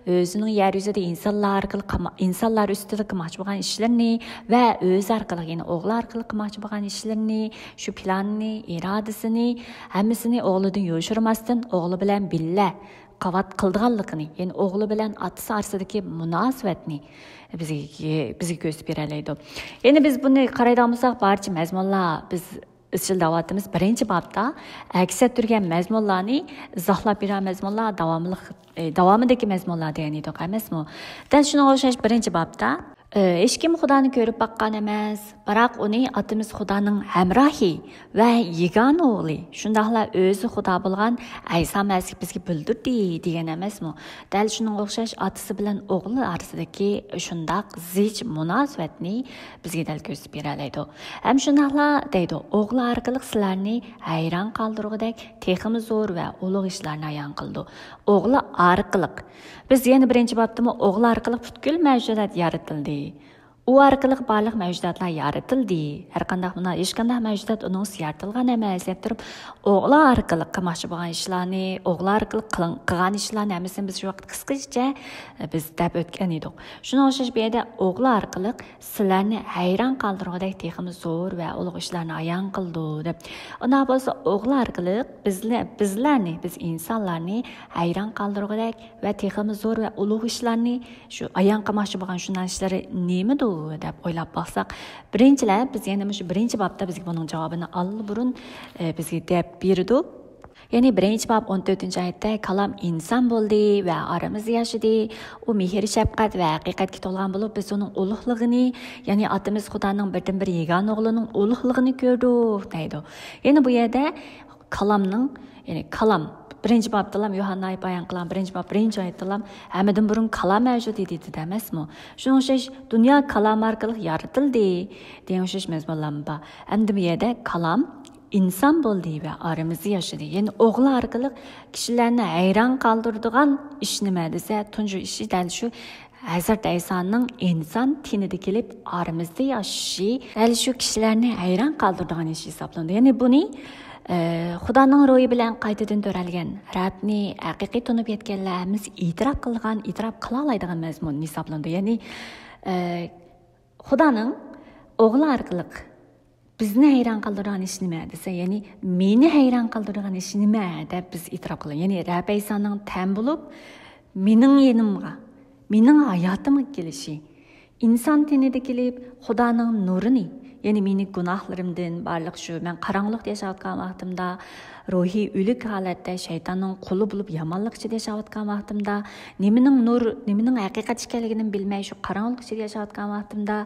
ئۆزىنىڭ يەر يۈزىدە ئىنسانلار ئارقىلىق قىلما-، ئىنسانلار ئۈستىدە قىلماقچى بولغان ئىشلىرىنى ۋە ئۆزى ئارقىلىق، يەنى ئوغلى ئارقىلىق قىلماقچى بولغان ئىشلىرىنى، شۇ پىلاننى، ئىرادىسىنى، ھەممىسىنى ئوغلىدىن يوشۇرماستىن، ئوغلى بىلەن بىللە قىلىۋات-، قىلىدىغانلىقىنى، يەنى ئوغلى بىلەن ئاتىسى ئارىسىدىكى مۇناسىۋەتنى بىزگە، بىزگە كۆرسىتىپ بېرەلەيدۇ. يەنى بىز بۇنى قارايدىغان بولساق، بارچە مەزمۇنلار بىز ئىزچىل دەۋاتىمىز. بىرىنچى بابتا ئەكس ئەتتۈرگەن مەزمۇنلارنى ئىزاھلاپ بېرىدىغان مەزمۇنلار داۋاملىق، ئە، داۋامىدىكى مەزمۇنلار دېگەن ئىدۇق ئەمەسمۇ؟ دەل شۇنىڭغا ئوخشاش بىرىنچى بابتا، ئە، ھېچكىم خۇدانى كۆرۈپ باققان ئەمەس، بىراق ئۇنى ئاتىمىز خۇدانىڭ ھەمراھى ۋە يېگانە ئوغلى، شۇنداقلا ئۆزى خۇدا بولغان ئەيسا مەسىھ بىزگە بىلدۈردى دېگەن ئەمەسمۇ؟ دەل شۇنىڭغا ئوخشاش ئاتىسى بىلەن ئوغلى ئارىسىدىكى شۇنداق زىچ مۇناسىۋەتنى بىزگە دەل كۆرسىتىپ بېرەلەيدۇ. ھەم شۇنداقلا دەيدۇ، ئوغلى ئارقىلىق سىلەرنى ھەيران قالدۇرغۇدەك تېخىمۇ زور ۋە ئۇلۇغ ئىشلارنى ئايان قىلىدۇ. ئوغلى ئارقىلىق. بىز يەنە بىرىنچى بابتىمۇ ئوغلى ئارقىلىق پۈتكۈل مەۋجۇدات يارىتىلدى. ئۇ ئارقىلىق بارلىق مەۋجۇداتلار يارىتىلدى. ھەرقانداق مۇنا-، ھېچقانداق مەۋجۇدات ئۇنىڭسىز يارىتىلغان ئەمەس دەپ تۇرۇپ، ئوغلى ئارقىلىق قىلماقچى بولغان ئىشلارنى، ئوغلى ئارقىلىق قىلىن-، قىلغان ئىشلارنى ھەممىسىنى بىز شۇ ۋاقىت قىسقىچە، ئە، بىز دەپ ئۆتكەن ئىدۇق. شۇنىڭغا ئوخشاش بۇ يەردە ئوغلى ئارقىلىق سىلەرنى ھەيران قالدۇرغۇدەك تېخىمۇ زور ۋە ئۇلۇغ ئىشلارنى ئايان قىلىدۇ دەپ. ئۇنداق بولسا ئوغلى ئارقىلىق بىزلە-، بىزلەرنى، بىز ئىنسانلارنى ھەيران قالدۇرغۇدەك ۋە تېخىمۇ زور ۋە ئۇلۇغ ئىشلارنى شۇ ئايان قىلماقچى بولغان شۇنداق ئىشلىرى نېمىدۇ دەپ ئويلاپ باقساق، بىرىنچىلەپ، بىز يەنە مۇشۇ بىرىنچى بابتا بىزگە بۇنىڭ جاۋابىنى ئاللىبۇرۇن، ئە، بىزگە دەپ بېرىدۇ. يەنى بىرىنچى باب ئون تۆتىنچى ئايەتتە، كالام ئىنسان بولدى ۋە ئارىمىزدا ياشىدى. ئۇ مېھىر-شەپقەت ۋە ھەقىقەتكە تولغان بولۇپ، بىز ئۇنىڭ ئۇلۇغلۇقىنى، يەنى ئاتىمىز خۇدانىڭ بىردىنبىر يېگانە ئوغلىنىڭ ئۇلۇغلۇقىنى كۆردۇق، دەيدۇ. يەنى بۇ يەردە كالامنىڭ، يەنى كالام، بىرىنچى بابتىلام يوھاننا بايان قىلغان بىرىنچى باب، بىرىنچى ئايەتتىلام ھەممىدىن بۇرۇن كالام مەۋجۇت ئىدى دېدى ئەمەسمۇ؟ شۇنىڭغا ئوخشاش دۇنيا كالام ئارقىلىق يارىتىلدى دېگەن ئوخشاش مەزمۇنلارمۇ بار. ئەمدى بۇ يەردە كالام ئىنسان بولدى ۋە ئارىمىزدا ياشىدى. يەنى ئوغلى ئارقىلىق كىشىلەرنى ھەيران قالدۇرىدىغان ئىش نېمە دېسە، تۇنجى ئىشى دەل شۇ ھەزرەت ئەيسانىڭ ئىنسان تېنىدە كېلىپ ئارىمىزدا ياشىشى دەل شۇ كىشىلەرنى ھەيران قالدۇرىدىغان ئىش ھېسابلىنىدۇ. يەنى بۇنى ئە، خۇدانىڭ روھى بىلەن قايتىدىن تۆرەلگەن رەبنى ھەقىقىي تونۇپ يەتكەنلەر ھەممىسى ئېتىراپ قىلغان، ئېتىراپ قىلالايدىغان مەزمۇن ھېسابلىنىدۇ. يەنى، ئە، خۇدانىڭ ئوغلى ئارقىلىق بىزنى ھەيران قالدۇرىدىغان ئىش نېمە دېسە، يەنى مېنى ھەيران قالدۇرىدىغان ئىش نېمە دەپ بىز ئېتىراپ قىلىمىز. يەنى رەب ئەيسانىڭ تەن بولۇپ، مېنىڭ يېنىمغا، مېنىڭ ھاياتىمغا كېلىشى، ئىنسان تېنىدە كېلىپ، خۇدانىڭ نۇرىنى، يەنى مېنى گۇناھلىرىمدىن، بارلىق شۇ مەن قاراڭغۇلۇقتا ياشاۋاتقان ۋاقتىمدا، روھىي ئۆلۈك ھالەتتە شەيتاننىڭ قۇلى بولۇپ يامانلىق ئىچىدە ياشاۋاتقان ۋاقتىمدا، نېمىنىڭ نۇر، نېمىنىڭ ھەقىقەت ئىكەنلىكىنى بىلمەي شۇ قاراڭغۇلۇق ئىچىدە ياشاۋاتقان ۋاقتىمدا،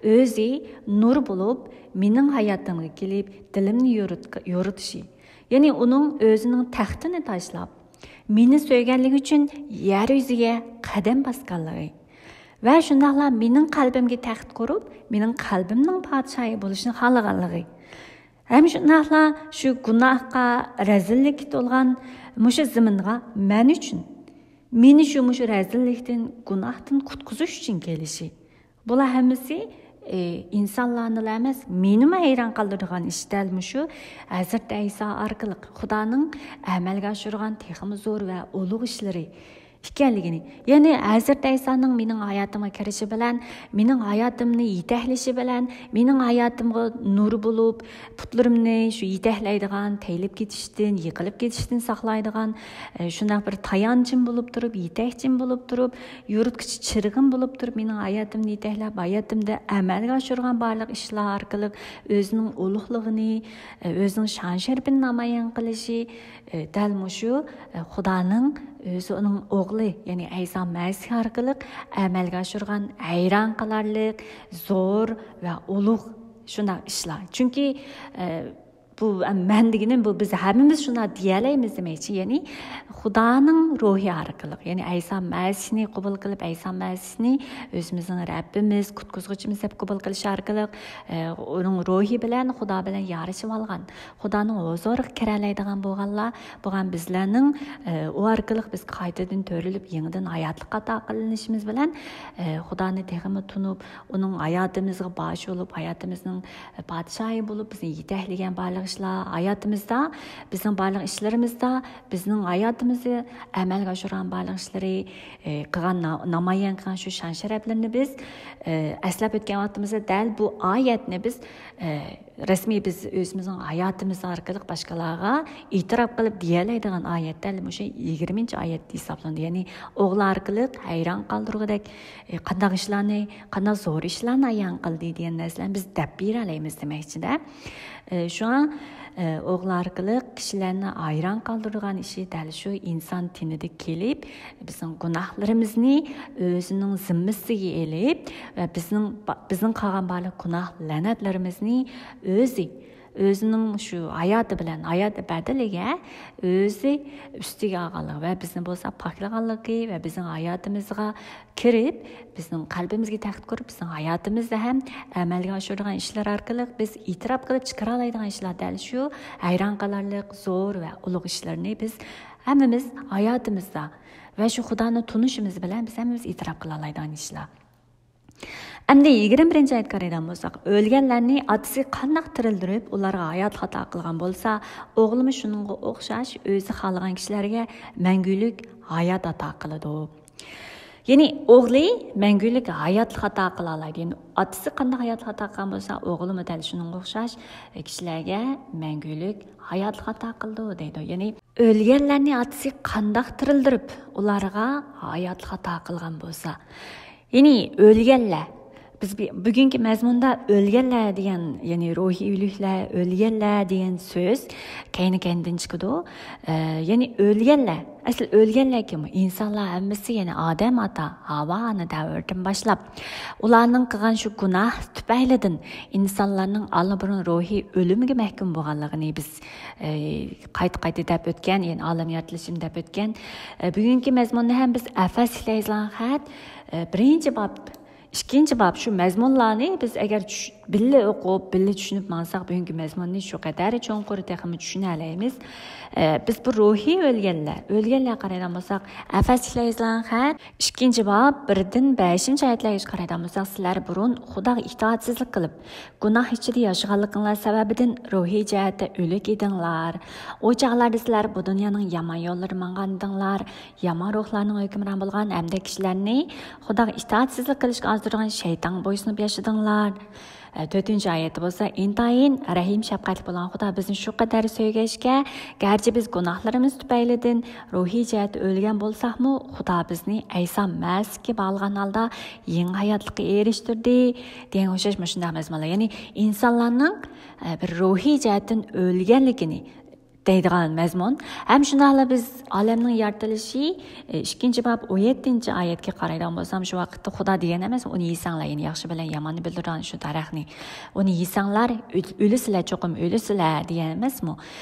ئۆزى نۇر بولۇپ مېنىڭ ھاياتىمغا كېلىپ دىلىمنى يورۇت-، يورۇتۇشى. يەنى ئۇنىڭ ئۆزىنىڭ تەختىنى تاشلاپ، مېنى سۆيگەنلىكى ئۈچۈن يەر يۈزىگە قەدەم باسقانلىقى ۋە شۇنداقلا مېنىڭ قەلبىمگە تەخت قۇرۇپ، مېنىڭ قەلبىمنىڭ پادىشاھى بولۇشنى خالىغانلىقى ھەم شۇنداقلا شۇ گۇناھقا، رەزىللىككە تولغان مۇشۇ زېمىنغا مەن ئۈچۈن، مېنى شۇ مۇشۇ رەزىللىكتىن، گۇناھتىن قۇتقۇزۇش ئۈچۈن كېلىشى. بۇلار ھەممىسى، ئى، ئىنسانلارنىلا ئەمەس، مېنىمۇ ھەيران قالدۇرىدىغان ئىش دەل مۇشۇ ھەزرىتى ئەيسا ئارقىلىق خۇدانىڭ ئەمەلگە ئاشۇرغان تېخىمۇ زور ۋە ئۇلۇغ ئىشلىرى ئىكەنلىكىنى. يەنى ھەزرىتى ئەيسانىڭ مېنىڭ ھاياتىمغا كىرىشى بىلەن، مېنىڭ ھاياتىمنى يېتەكلىشى بىلەن، مېنىڭ ھاياتىمغا نۇر بولۇپ، پۇتلىرىمنى شۇ يېتەكلەيدىغان، تېيىلىپ كېتىشتىن، يىقىلىپ كېتىشتىن ساقلايدىغان، ئە، شۇنداق بىر تايانچىم بولۇپ تۇرۇپ، يېتەكچىم بولۇپ تۇرۇپ، يورۇتقۇچى چىرىغىم بولۇپ تۇرۇپ، مېنىڭ ھاياتىمنى يېتەكلەپ، ھاياتىمدا ئەمەلگە ئاشۇرغان بارلىق ئىشلار ئارقىلىق ئۆزىنىڭ ئۇلۇغلۇقىنى، ئۆزىنىڭ شان-شەرىپىنى نامايان قىلىشى، دەل مۇشۇ خۇدانىڭ ئۆزى ئۇنىڭ ئوغلى، يەنى ئەيسا مەسىھ ئارقىلىق ئەمەلگە ئاشۇرغان ھەيران قالارلىق، زور ۋە ئۇلۇغ شۇنداق ئىشلار. چۈنكى، بۇ مەن دېگىنىم، بۇ بىز ھەممىمىز شۇنداق دېيەلەيمىز دېمەكچى. يەنى خۇدانىڭ روھى ئارقىلىق، يەنى ئەيسا مەسىھنى قوبۇل قىلىپ، ئەيسا مەسىھنى ئۆزىمىزنىڭ رەببىمىز، قۇتقۇزغۇچىمىز دەپ قوبۇل قىلىش ئارقىلىق، ئە، ئۇنىڭ روھى بىلەن، خۇدا بىلەن يارىشىپ ئالغان، خۇدانىڭ ھۇزۇرىغا كىرەلەيدىغان بولغانلار، بولغان بىزلەرنىڭ، ئە، ئۇ ئارقىلىق بىز قايتىدىن تۆرىلىپ، يېڭىدىن ھاياتلىق ئاتا قىلىنىشىمىز بىلەن، ئە، خۇدانى تېخىمۇ تونۇپ، ئۇنىڭ ھاياتىمىزغا باش بولۇپ، ھاياتىمىزنىڭ پادىشاھى بولۇپ بىزنى يېتەكلىگەن بارلىق ئىشلار ھاياتىمىزدا، بىزنىڭ بارلىق ئىشلىرىمىزدا، بىزنىڭ ھاياتىمىزدا ئەمەلگە ئاشۇرغان بارلىق ئىشلىرى، ئى، قىلغان نا-، نامايان قىلغان شۇ شان-شەرەپلىرىنى بىز، ئى، ئەسلەپ ئۆتكەن ۋاقتىمىزدا دەل بۇ ئايەتنى بىز، ئى، رەسمىي بىز ئۆزىمىزنىڭ ھاياتىمىز ئارقىلىق باشقىلارغا ئېتىراپ قىلىپ دېيەلەيدىغان ئايەت دەل مۇشۇ يىگىرمىنچى ئايەت ھېسابلىنىدۇ. يەنى ئوغلى ئارقىلىق ھەيران قالدۇرغۇدەك، ئى، قانداق ئىشلارنى، قانداق زور ئىشلارنى ئايان قىلدى دېگەن نەرسىلەرنى بىز دەپ بېرەلەيمىز دېمەكچىدە. ئى، شۇڭا، ئى، ئوغلى ئارقىلىق كىشىلەرنى ھەيران قالدۇرىدىغان ئىشى دەل شۇ، ئىنسان تېنىدە كېلىپ، بىزنىڭ گۇناھلىرىمىزنى ئۆزىنىڭ زىممىسىگە ئېلىپ ۋە بىزنىڭ، بىزنىڭ قىلغان بارلىق گۇناھ لەنەتلىرىمىزنى ئۆزى، ئۆزىنىڭ شۇ ھاياتى بىلەن، ھايات بەدىلىگە ئۆزى ئۈستىگە ئالغانلىقى ۋە بىزنى بولسا پاكلىغانلىقى ۋە بىزنىڭ ھاياتىمىزغا كىرىپ، بىزنىڭ قەلبىمىزگە تەخت قۇرۇپ، بىزنىڭ ھاياتىمىزدا ھەم ئەمەلگە ئاشۇرىدىغان ئىشلار ئارقىلىق بىز ئېتىراپ قىلىپ چىقىرالايدىغان ئىشلار دەل شۇ، ھەيران قالارلىق زور ۋە ئۇلۇغ ئىشلارنى بىز ھەممىمىز ھاياتىمىزدا ۋە شۇ خۇدانى تونۇشىمىز بىلەن بىز ھەممىمىز ئېتىراپ قىلالايدىغان ئىشلار. ئەمدى يىگىرمە بىرىنچى ئايەتكە قارايدىغان بولساق، ئۆلگەنلەرنى ئاتىسى قانداق تىرىلدۈرۈپ، ئۇلارغا ھاياتلىق ئاتا قىلغان بولسا، ئوغلىمۇ شۇنىڭغا ئوخشاش ئۆزى خالىغان كىشىلەرگە مەڭگۈلۈك ھايات ئاتا قىلىدۇ. يەنى ئوغلى مەڭگۈلۈك ھاياتلىق ئاتا قىلالايدۇ. يەنى ئاتىسى قانداق ھاياتلىق ئاتا قىلغان بولسا، ئوغلىمۇ دەل شۇنىڭغا ئوخشاش كىشىلەرگە مەڭگۈلۈك ھاياتلىق ئاتا قىلىدۇ دەيدۇ. يەنى ئۆلگەنلەرنى ئاتىسى قانداق تىرىلدۈرۈپ، ئۇلارغا ھاياتلىق ئاتا قىلغان بولسا. يەنى ئۆلگەنلەر. بىز بى-، بۈگۈنكى مەزمۇندا ئۆلگەنلەر دېگەن، يەنى روھىي ئۆلۈكلەر، ئۆلگەنلەر دېگەن سۆز كەينى-كەينىدىن چىقىدۇ. ئە، يەنى ئۆلگەنلەر. ئەسلى ئۆلگەنلەر كىم؟ ئىنسانلار ھەممىسى، يەنى ئادەم ئاتا، ھاۋا ئانا دەۋرىدىن باشلاپ، ئۇلارنىڭ قىلغان شۇ گۇناھ تۈپەيلىدىن ئىنسانلارنىڭ ئاللىبۇرۇن روھىي ئۆلۈمگە مەھكۇم بولغانلىقىنى بىز، ئە، قايتا-قايتا دەپ ئۆتكەن، يەنى ئالەم يارىتىلىشىنى دەپ ئۆتكەن. ئە، بۈگۈنكى مەزمۇننى ھەم بىز ئەفەسلىك يېزىلغان خەت، ئە، بىرىنچى باب، ئىككىنچى باب شۇ مەزمۇنلارنى بىز ئەگەر چۈش-، بىللە ئوقۇپ، بىللە چۈشىنىپ ماڭساق، بۈگۈنكى مەزمۇننى شۇ قەدەر چوڭقۇر تېخىمۇ چۈشىنەلەيمىز. ئە، بىز بۇ روھىي ئۆلگەنلەر، ئۆلگەنلەر قارايدىغان بولساق، ئەفەسلىكلەر يېزىلغان خەت، ئىككىنچى باب، بىردىن بەشىنچى ئايەتلەرگە قارايدىغان بولساق، سىلەر بۇرۇن خۇداغا ئىتائەتسىزلىك قىلىپ، گۇناھ ئىچىدە ياشىغانلىقىڭلار سەۋەبىدىن روھىي جەھەتتە ئۆلۈك ئىدىڭلار. ئۇ چاغلاردا سىلەر بۇ دۇنيانىڭ يامان يوللىرى ماڭغانىدىڭلار، يامان روھلارنىڭ ھۆكۈمران بولغان ھەمدە كىشىلەرنى خۇداغا ئىتائەتسىزلىك قىلىشقا ئازدۇرغان شەيتانغا بويسۇنۇپ ياشىدىڭلار. ئە، تۆتىنچى ئايەتتە بولسا، ئىنتايىن رەھىم شەپقەتلىك بولغان خۇدا بىزنى شۇ قەدەر سۆيگەچكە، گەرچە بىز گۇناھلىرىمىز تۈپەيلىدىن روھىي جەھەتتە ئۆلگەن بولساقمۇ، خۇدا بىزنى ئەيسا مەسىھكە باغلىغان ھالدا يېڭى ھاياتلىققا ئېرىشتۈردى، دېگەن ئوخشاش مۇشۇنداق مەزمۇنلار. يەنى ئىنسانلارنىڭ، ئە، بىر روھىي جەھەتتىن ئۆلگەنلىكىنى دەيدىغان مەزمۇن. ھەم شۇنداقلا بىز ئالەمنىڭ يارىتىلىشى، ئىككىنچى باب ئون يەتتىنچى ئايەتكە قارايدىغان بولسام، شۇ ۋاقىتتا خۇدا دېگەن ئەمەس، ئۇنى يېسەڭلار، يەنى ياخشى بىلەن ياماننى بىلدۈرىدىغان شۇ دەرەخنى، ئۇنى يېسەڭلار، ئۆل-، ئۆلىسىلەر، چوقۇم ئۆلىسىلەر دېگەن ئەمەسمۇ؟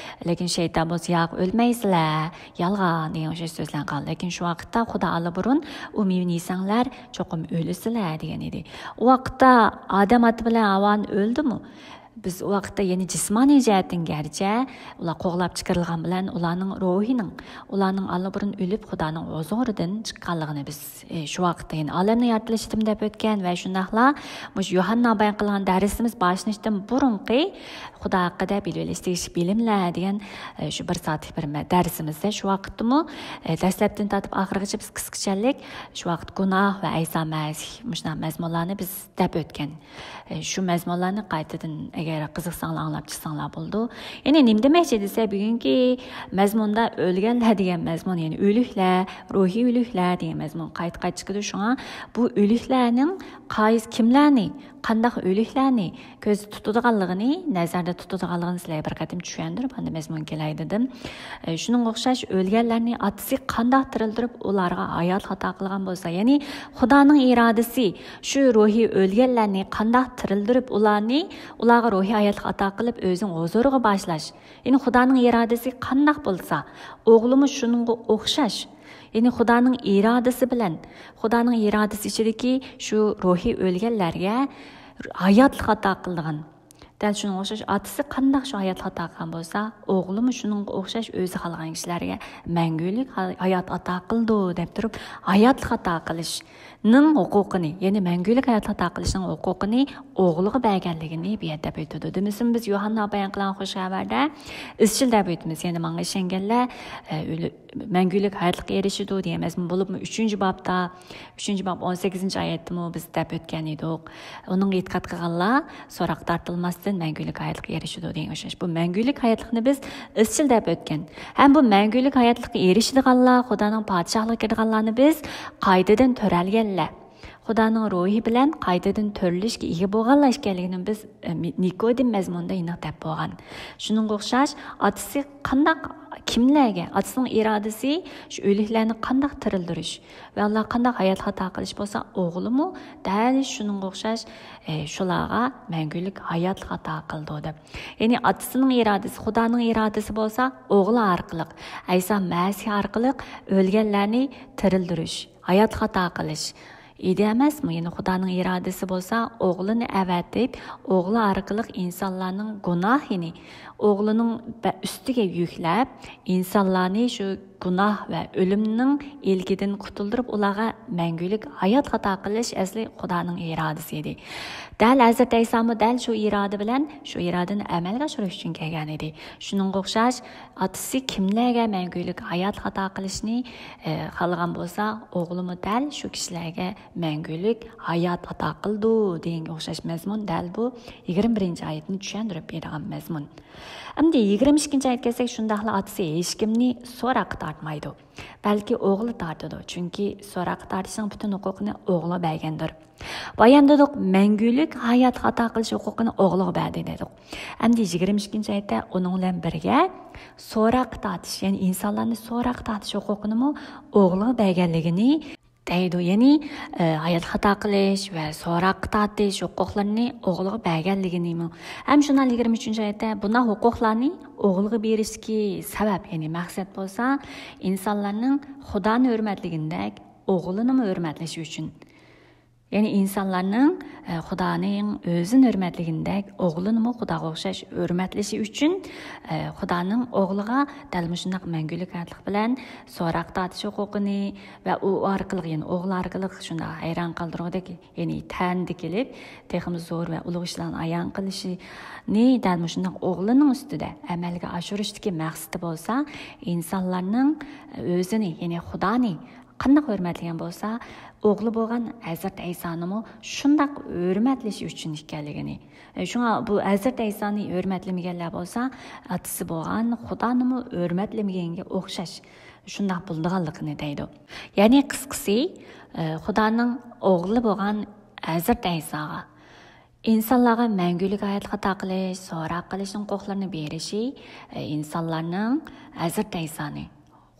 لېكىن شەيتان بولسا، ياق، ئۆلمەيسىلەر، يالغان دېگەن ئوخشاش سۆزلەرنى قىلدى. لېكىن شۇ ۋاقىتتا خۇدا ئاللىبۇرۇن، ئۇ مېۋىنى يېسەڭلار، چوقۇم ئۆلىسىلەر دېگەن ئىدى. ئۇ ۋاقىتتا ئادەم ئاتا بىلەن ھاۋانى ئۆلدىمۇ؟ بىز ئۇ ۋاقىتتا يەنە جىسمانىي جەھەتتىن گەرچە ئۇلار قوغلاپ چىقىرىلغان بىلەن ئۇلارنىڭ روھىنىڭ، ئۇلارنىڭ ئاللىبۇرۇن ئۆلۈپ خۇدانىڭ ھۇزۇرىدىن چىققانلىقىنى بىز، ئى، شۇ ۋاقىتتا يەنە ئالەمنى يارىتىلىشىدىمۇ دەپ ئۆتكەن ۋە شۇنداقلا مۇشۇ يوھاننا بايان قىلغان دەرسىمىز باشلىنىشتىن بۇرۇنقى خۇدا ھەققىدە بىلىۋېلىش تېگىشلىك بىلىملەر دېگەن، ئى، شۇ بىر سائەتلىك بىر مە-، دەرسىمىزدە شۇ ۋاقىتتىمۇ، ئى، دەسلەپتىن تارتىپ ئاخىرغىچە بىز قىسقىچەلىك شۇ ۋاقىت گۇناھ ۋە ئەيسا مەسىھ مۇشۇنداق مەزمۇنلارنى بىز دەپ ئۆتكەن. ئە، شۇ مەزمۇنلارنى قايتىدىن ئەگەر قىزىقساڭلار ئاڭلاپ چىقساڭلار بولىدۇ. يەنى نېمە دېمەكچى دېسە، بۈگۈنكى مەزمۇندا ئۆلگەنلەر دېگەن مەزمۇن، يەنى ئۆلۈكلەر، روھىي ئۆلۈكلەر دېگەن مەزمۇن قايتا قايتا چىقىدۇ. شۇڭا بۇ ئۆلۈكلەرنىڭ قايسى، كىملەرنى، قانداق ئۆلۈكلەرنى كۆزدە تۇتىدىغانلىقىنى، نەزەردە تۇتىدىغانلىقىنى سىلەرگە بىر قېتىم چۈشەندۈرۈپ، ئاندىن مەزمۇن كېلەي دېدىم. ئە، شۇنىڭغا ئوخشاش ئۆلگەنلەرنى ئاتىسى قانداق تىرىلدۈرۈپ ئۇلارغا ھاياتلىق ئاتا قىلغان بولسا، يەنى خۇدانىڭ ئىرادىسى شۇ روھىي ئۆلگەنلەرنى قانداق تىرىلدۈرۈپ، ئۇلارنى، ئۇلارغا روھىي ھاياتلىق ئاتا قىلىپ، ئۆزىنىڭ ھۇزۇرىغا باشلاش. يەنى خۇدانىڭ ئىرادىسى قانداق بولسا، ئوغلىمۇ شۇنىڭغا ئوخشاش. يەنى خۇدانىڭ ئىرادىسى بىلەن، خۇدانىڭ ئىرادىسى ئىچىدىكى شۇ روھىي ئۆلگەنلەرگە ھاياتلىق ئاتا قىلىدىغان. دەل شۇنىڭغا ئوخشاش ئاتىسى قانداق شۇ ھاياتلىق ئاتا قىلغان بولسا، ئوغلىمۇ شۇنىڭغا ئوخشاش ئۆزى خالىغان كىشىلەرگە مەڭگۈلۈك ھاي-، ھايات ئاتا قىلىدۇ دەپ تۇرۇپ، ھاياتلىق ئاتا قىلىشنىڭ ھوقۇقىنى، يەنى مەڭگۈلۈك ھاياتلىق ئاتا قىلىشنىڭ ھوقۇقىنى ئوغلىغا بەرگەنلىكىنى بۇ يەردە دەپ ئۆتىدۇ. دېمىسىمۇ بىز يوھاننا بايان قىلغان خۇش خەۋەردە ئىزچىل دەپ ئۆتىمىز. يەنى ماڭا ئىشەنگەنلەر، ئە، ئۆلۈ-، مەڭگۈلۈك ھاياتلىققا ئېرىشىدۇ دېگەن مەزمۇن بولۇپمۇ، ئۈچىنچى بابتا، ئۈچىنچى باب ئون سەككىزىنچى ئايەتتىمۇ بىز دەپ ئۆتكەن ئىدۇق. ئۇنىڭغا ئېتىقاد قىلغانلار سوراققا تارتىلماستىن مەڭگۈلۈك ھاياتلىققا ئېرىشىدۇ دېگەن ئوخشاش. بۇ مەڭگۈلۈك ھاياتلىقنى بىز ئىزچىل دەپ ئۆتكەن. ھەم بۇ مەڭگۈلۈك ھاياتلىققا ئېرىشىدىغانلار، خۇدانىڭ پادىشاھلىقىغا كىرىدىغانلارنى بىز قايتىدىن تۆرەلگەنلەر، خۇدانىڭ روھى بىلەن قايتىدىن تۆرىلىشكە ئىگە بولغانلار ئىكەنلىكىنى بىز، ئە، مى-، نىكودىم مەزمۇنىدا ئېنىق دەپ بولغان. شۇنىڭغا ئوخشاش، ئاتىسى قانداق، كىملەرگە، ئاتىسىنىڭ ئىرادىسى شۇ ئۆلۈكلەرنى قانداق تىرىلدۈرۈش ۋە ئۇلارغا قانداق ھاياتلىق ئاتا قىلىش بولسا، ئوغلىمۇ دەل شۇنىڭغا ئوخشاش، ئە، شۇلارغا مەڭگۈلۈك ھاياتلىق ئاتا قىلىدۇ دەپ. يەنى ئاتىسىنىڭ ئىرادىسى، خۇدانىڭ ئىرادىسى بولسا ئوغلى ئارقىلىق، ئەيسا مەسىھ ئارقىلىق ئۆلگەنلەرنى تىرىلدۈرۈش، ھاياتلىق ئاتا قىلىش ئىدى ئەمەسمۇ؟ يەنى خۇدانىڭ ئىرادىسى بولسا ئوغلىنى ئەۋەتىپ، ئوغلى ئارقىلىق ئىنسانلارنىڭ گۇناھىنى ئوغلىنىڭ بە-، ئۈستىگە يۈكلەپ، ئىنسانلارنى شۇ گۇناھ ۋە ئۆلۈمنىڭ ئىلكىدىن قۇتۇلدۇرۇپ، ئۇلارغا مەڭگۈلۈك ھاياتلىق ئاتا قىلىش ئەسلى خۇدانىڭ ئىرادىسى ئىدى. دەل ھەزرىتى ئەيسامۇ دەل شۇ ئىرادە بىلەن شۇ ئىرادىنى ئەمەلگە ئاشۇرۇش ئۈچۈن كەلگەن ئىدى. شۇنىڭغا ئوخشاش، ئاتىسى كىملەرگە مەڭگۈلۈك ھاياتلىق ئاتا قىلىشنى، ئە، خالىغان بولسا، ئوغلىمۇ دەل شۇ كىشىلەرگە مەڭگۈلۈك ھايات ئاتا قىلىدۇ دېگەنگە ئوخشاش مەزمۇن دەل بۇ يىگىرمە بىرىنچى ئايەتنى چۈشەندۈرۈپ بېرىدىغان مەزمۇن. ئەمدى يىگىرمە ئىككىنچى ئايەتكە كەلسەك، شۇنداقلا ئاتىسى ھېچكىمنى سوراققا تارتمايدۇ، بەلكى ئوغلى تارتىدۇ، چۈنكى سوراققا تارتىشنىڭ پۈتۈن ھوقۇقىنى ئوغلىغا بەرگەندۇر. بايان دېدۇق، مەڭگۈلۈك ھاياتلىق ئاتا قىلىش ھوقۇقىنى ئوغلىغا بەردى دېدۇق. ئەمدى يىگىرمە ئىككىنچى ئايەتتە ئۇنىڭ بىلەن بىرگە سوراققا تارتىش، يەنى ئىنسانلارنى سوراققا تارتىش ھوقۇقىنىمۇ ئوغلىغا بەرگەنلىكىنى دەيدۇ. يەنى، ئە، ھاياتلىق ئاتا قىلىش ۋە سوراققا تارتىش ھوقۇقلىرىنى ئوغلىغا بەرگەنلىكىنىمۇ. ھەم شۇنداق يىگىرمە ئۈچىنچى ئايەتتە بۇنداق ھوقۇقلارنى ئوغلىغا بېرىشتىكى سەۋەب، يەنى مەقسەت بولسا، ئىنسانلارنىڭ خۇدانى ھۆرمەتلىگىنىدەك ئوغلىنىمۇ ھۆرمەتلىشى ئۈچۈن. يەنى ئىنسانلارنىڭ، ئە، خۇدانىڭ ئۆزىنى ھۆرمەتلىگىنىدەك ئوغلىنىمۇ خۇداغا ئوخشاش ھۆرمەتلىشى ئۈچۈن، ئە، خۇدانىڭ ئوغلىغا دەل مۇشۇنداق مەڭگۈلۈك ھاياتلىق بىلەن سوراق تارتىش ھوقۇقىنى ۋە ئۇ ئارقىلىق، يەنى ئوغلى ئارقىلىق شۇنداق ھەيران قالدۇرغۇدەك، يەنى تەندە كېلىپ، تېخىمۇ زور ۋە ئۇلۇغ ئىشلارنى ئايان قىلىشىنى دەل مۇشۇنداق ئوغلىنىڭ ئۈستىدە ئەمەلگە ئاشۇرۇشتىكى مەقسىتى بولسا، ئىنسانلارنىڭ ئۆزىنى، يەنى خۇدانى قانداق ھۆرمەتلىگەن بولسا، ئوغلى بولغان ھەزرىتى ئەيسانىمۇ شۇنداق ھۆرمەتلىشى ئۈچۈن ئىكەنلىكىنى. شۇڭا بۇ ھەزرىتى ئەيسانى ھۆرمەتلىمىگەنلەر بولسا، ئاتىسى بولغان خۇدانىمۇ ھۆرمەتلىمىگەنگە ئوخشاش، شۇنداق بولىدىغانلىقىنى دەيدۇ. يەنى قىسقىسى، خۇدانىڭ ئوغلى بولغان ھەزرىتى ئەيساغا، ئىنسانلارغا مەڭگۈلۈك ھاياتلىق ئاتا قىلىش، سوراق قىلىش ھوقۇقلىرىنى بېرىشى، ئىنسانلارنىڭ ھەزرىتى ئەيسانى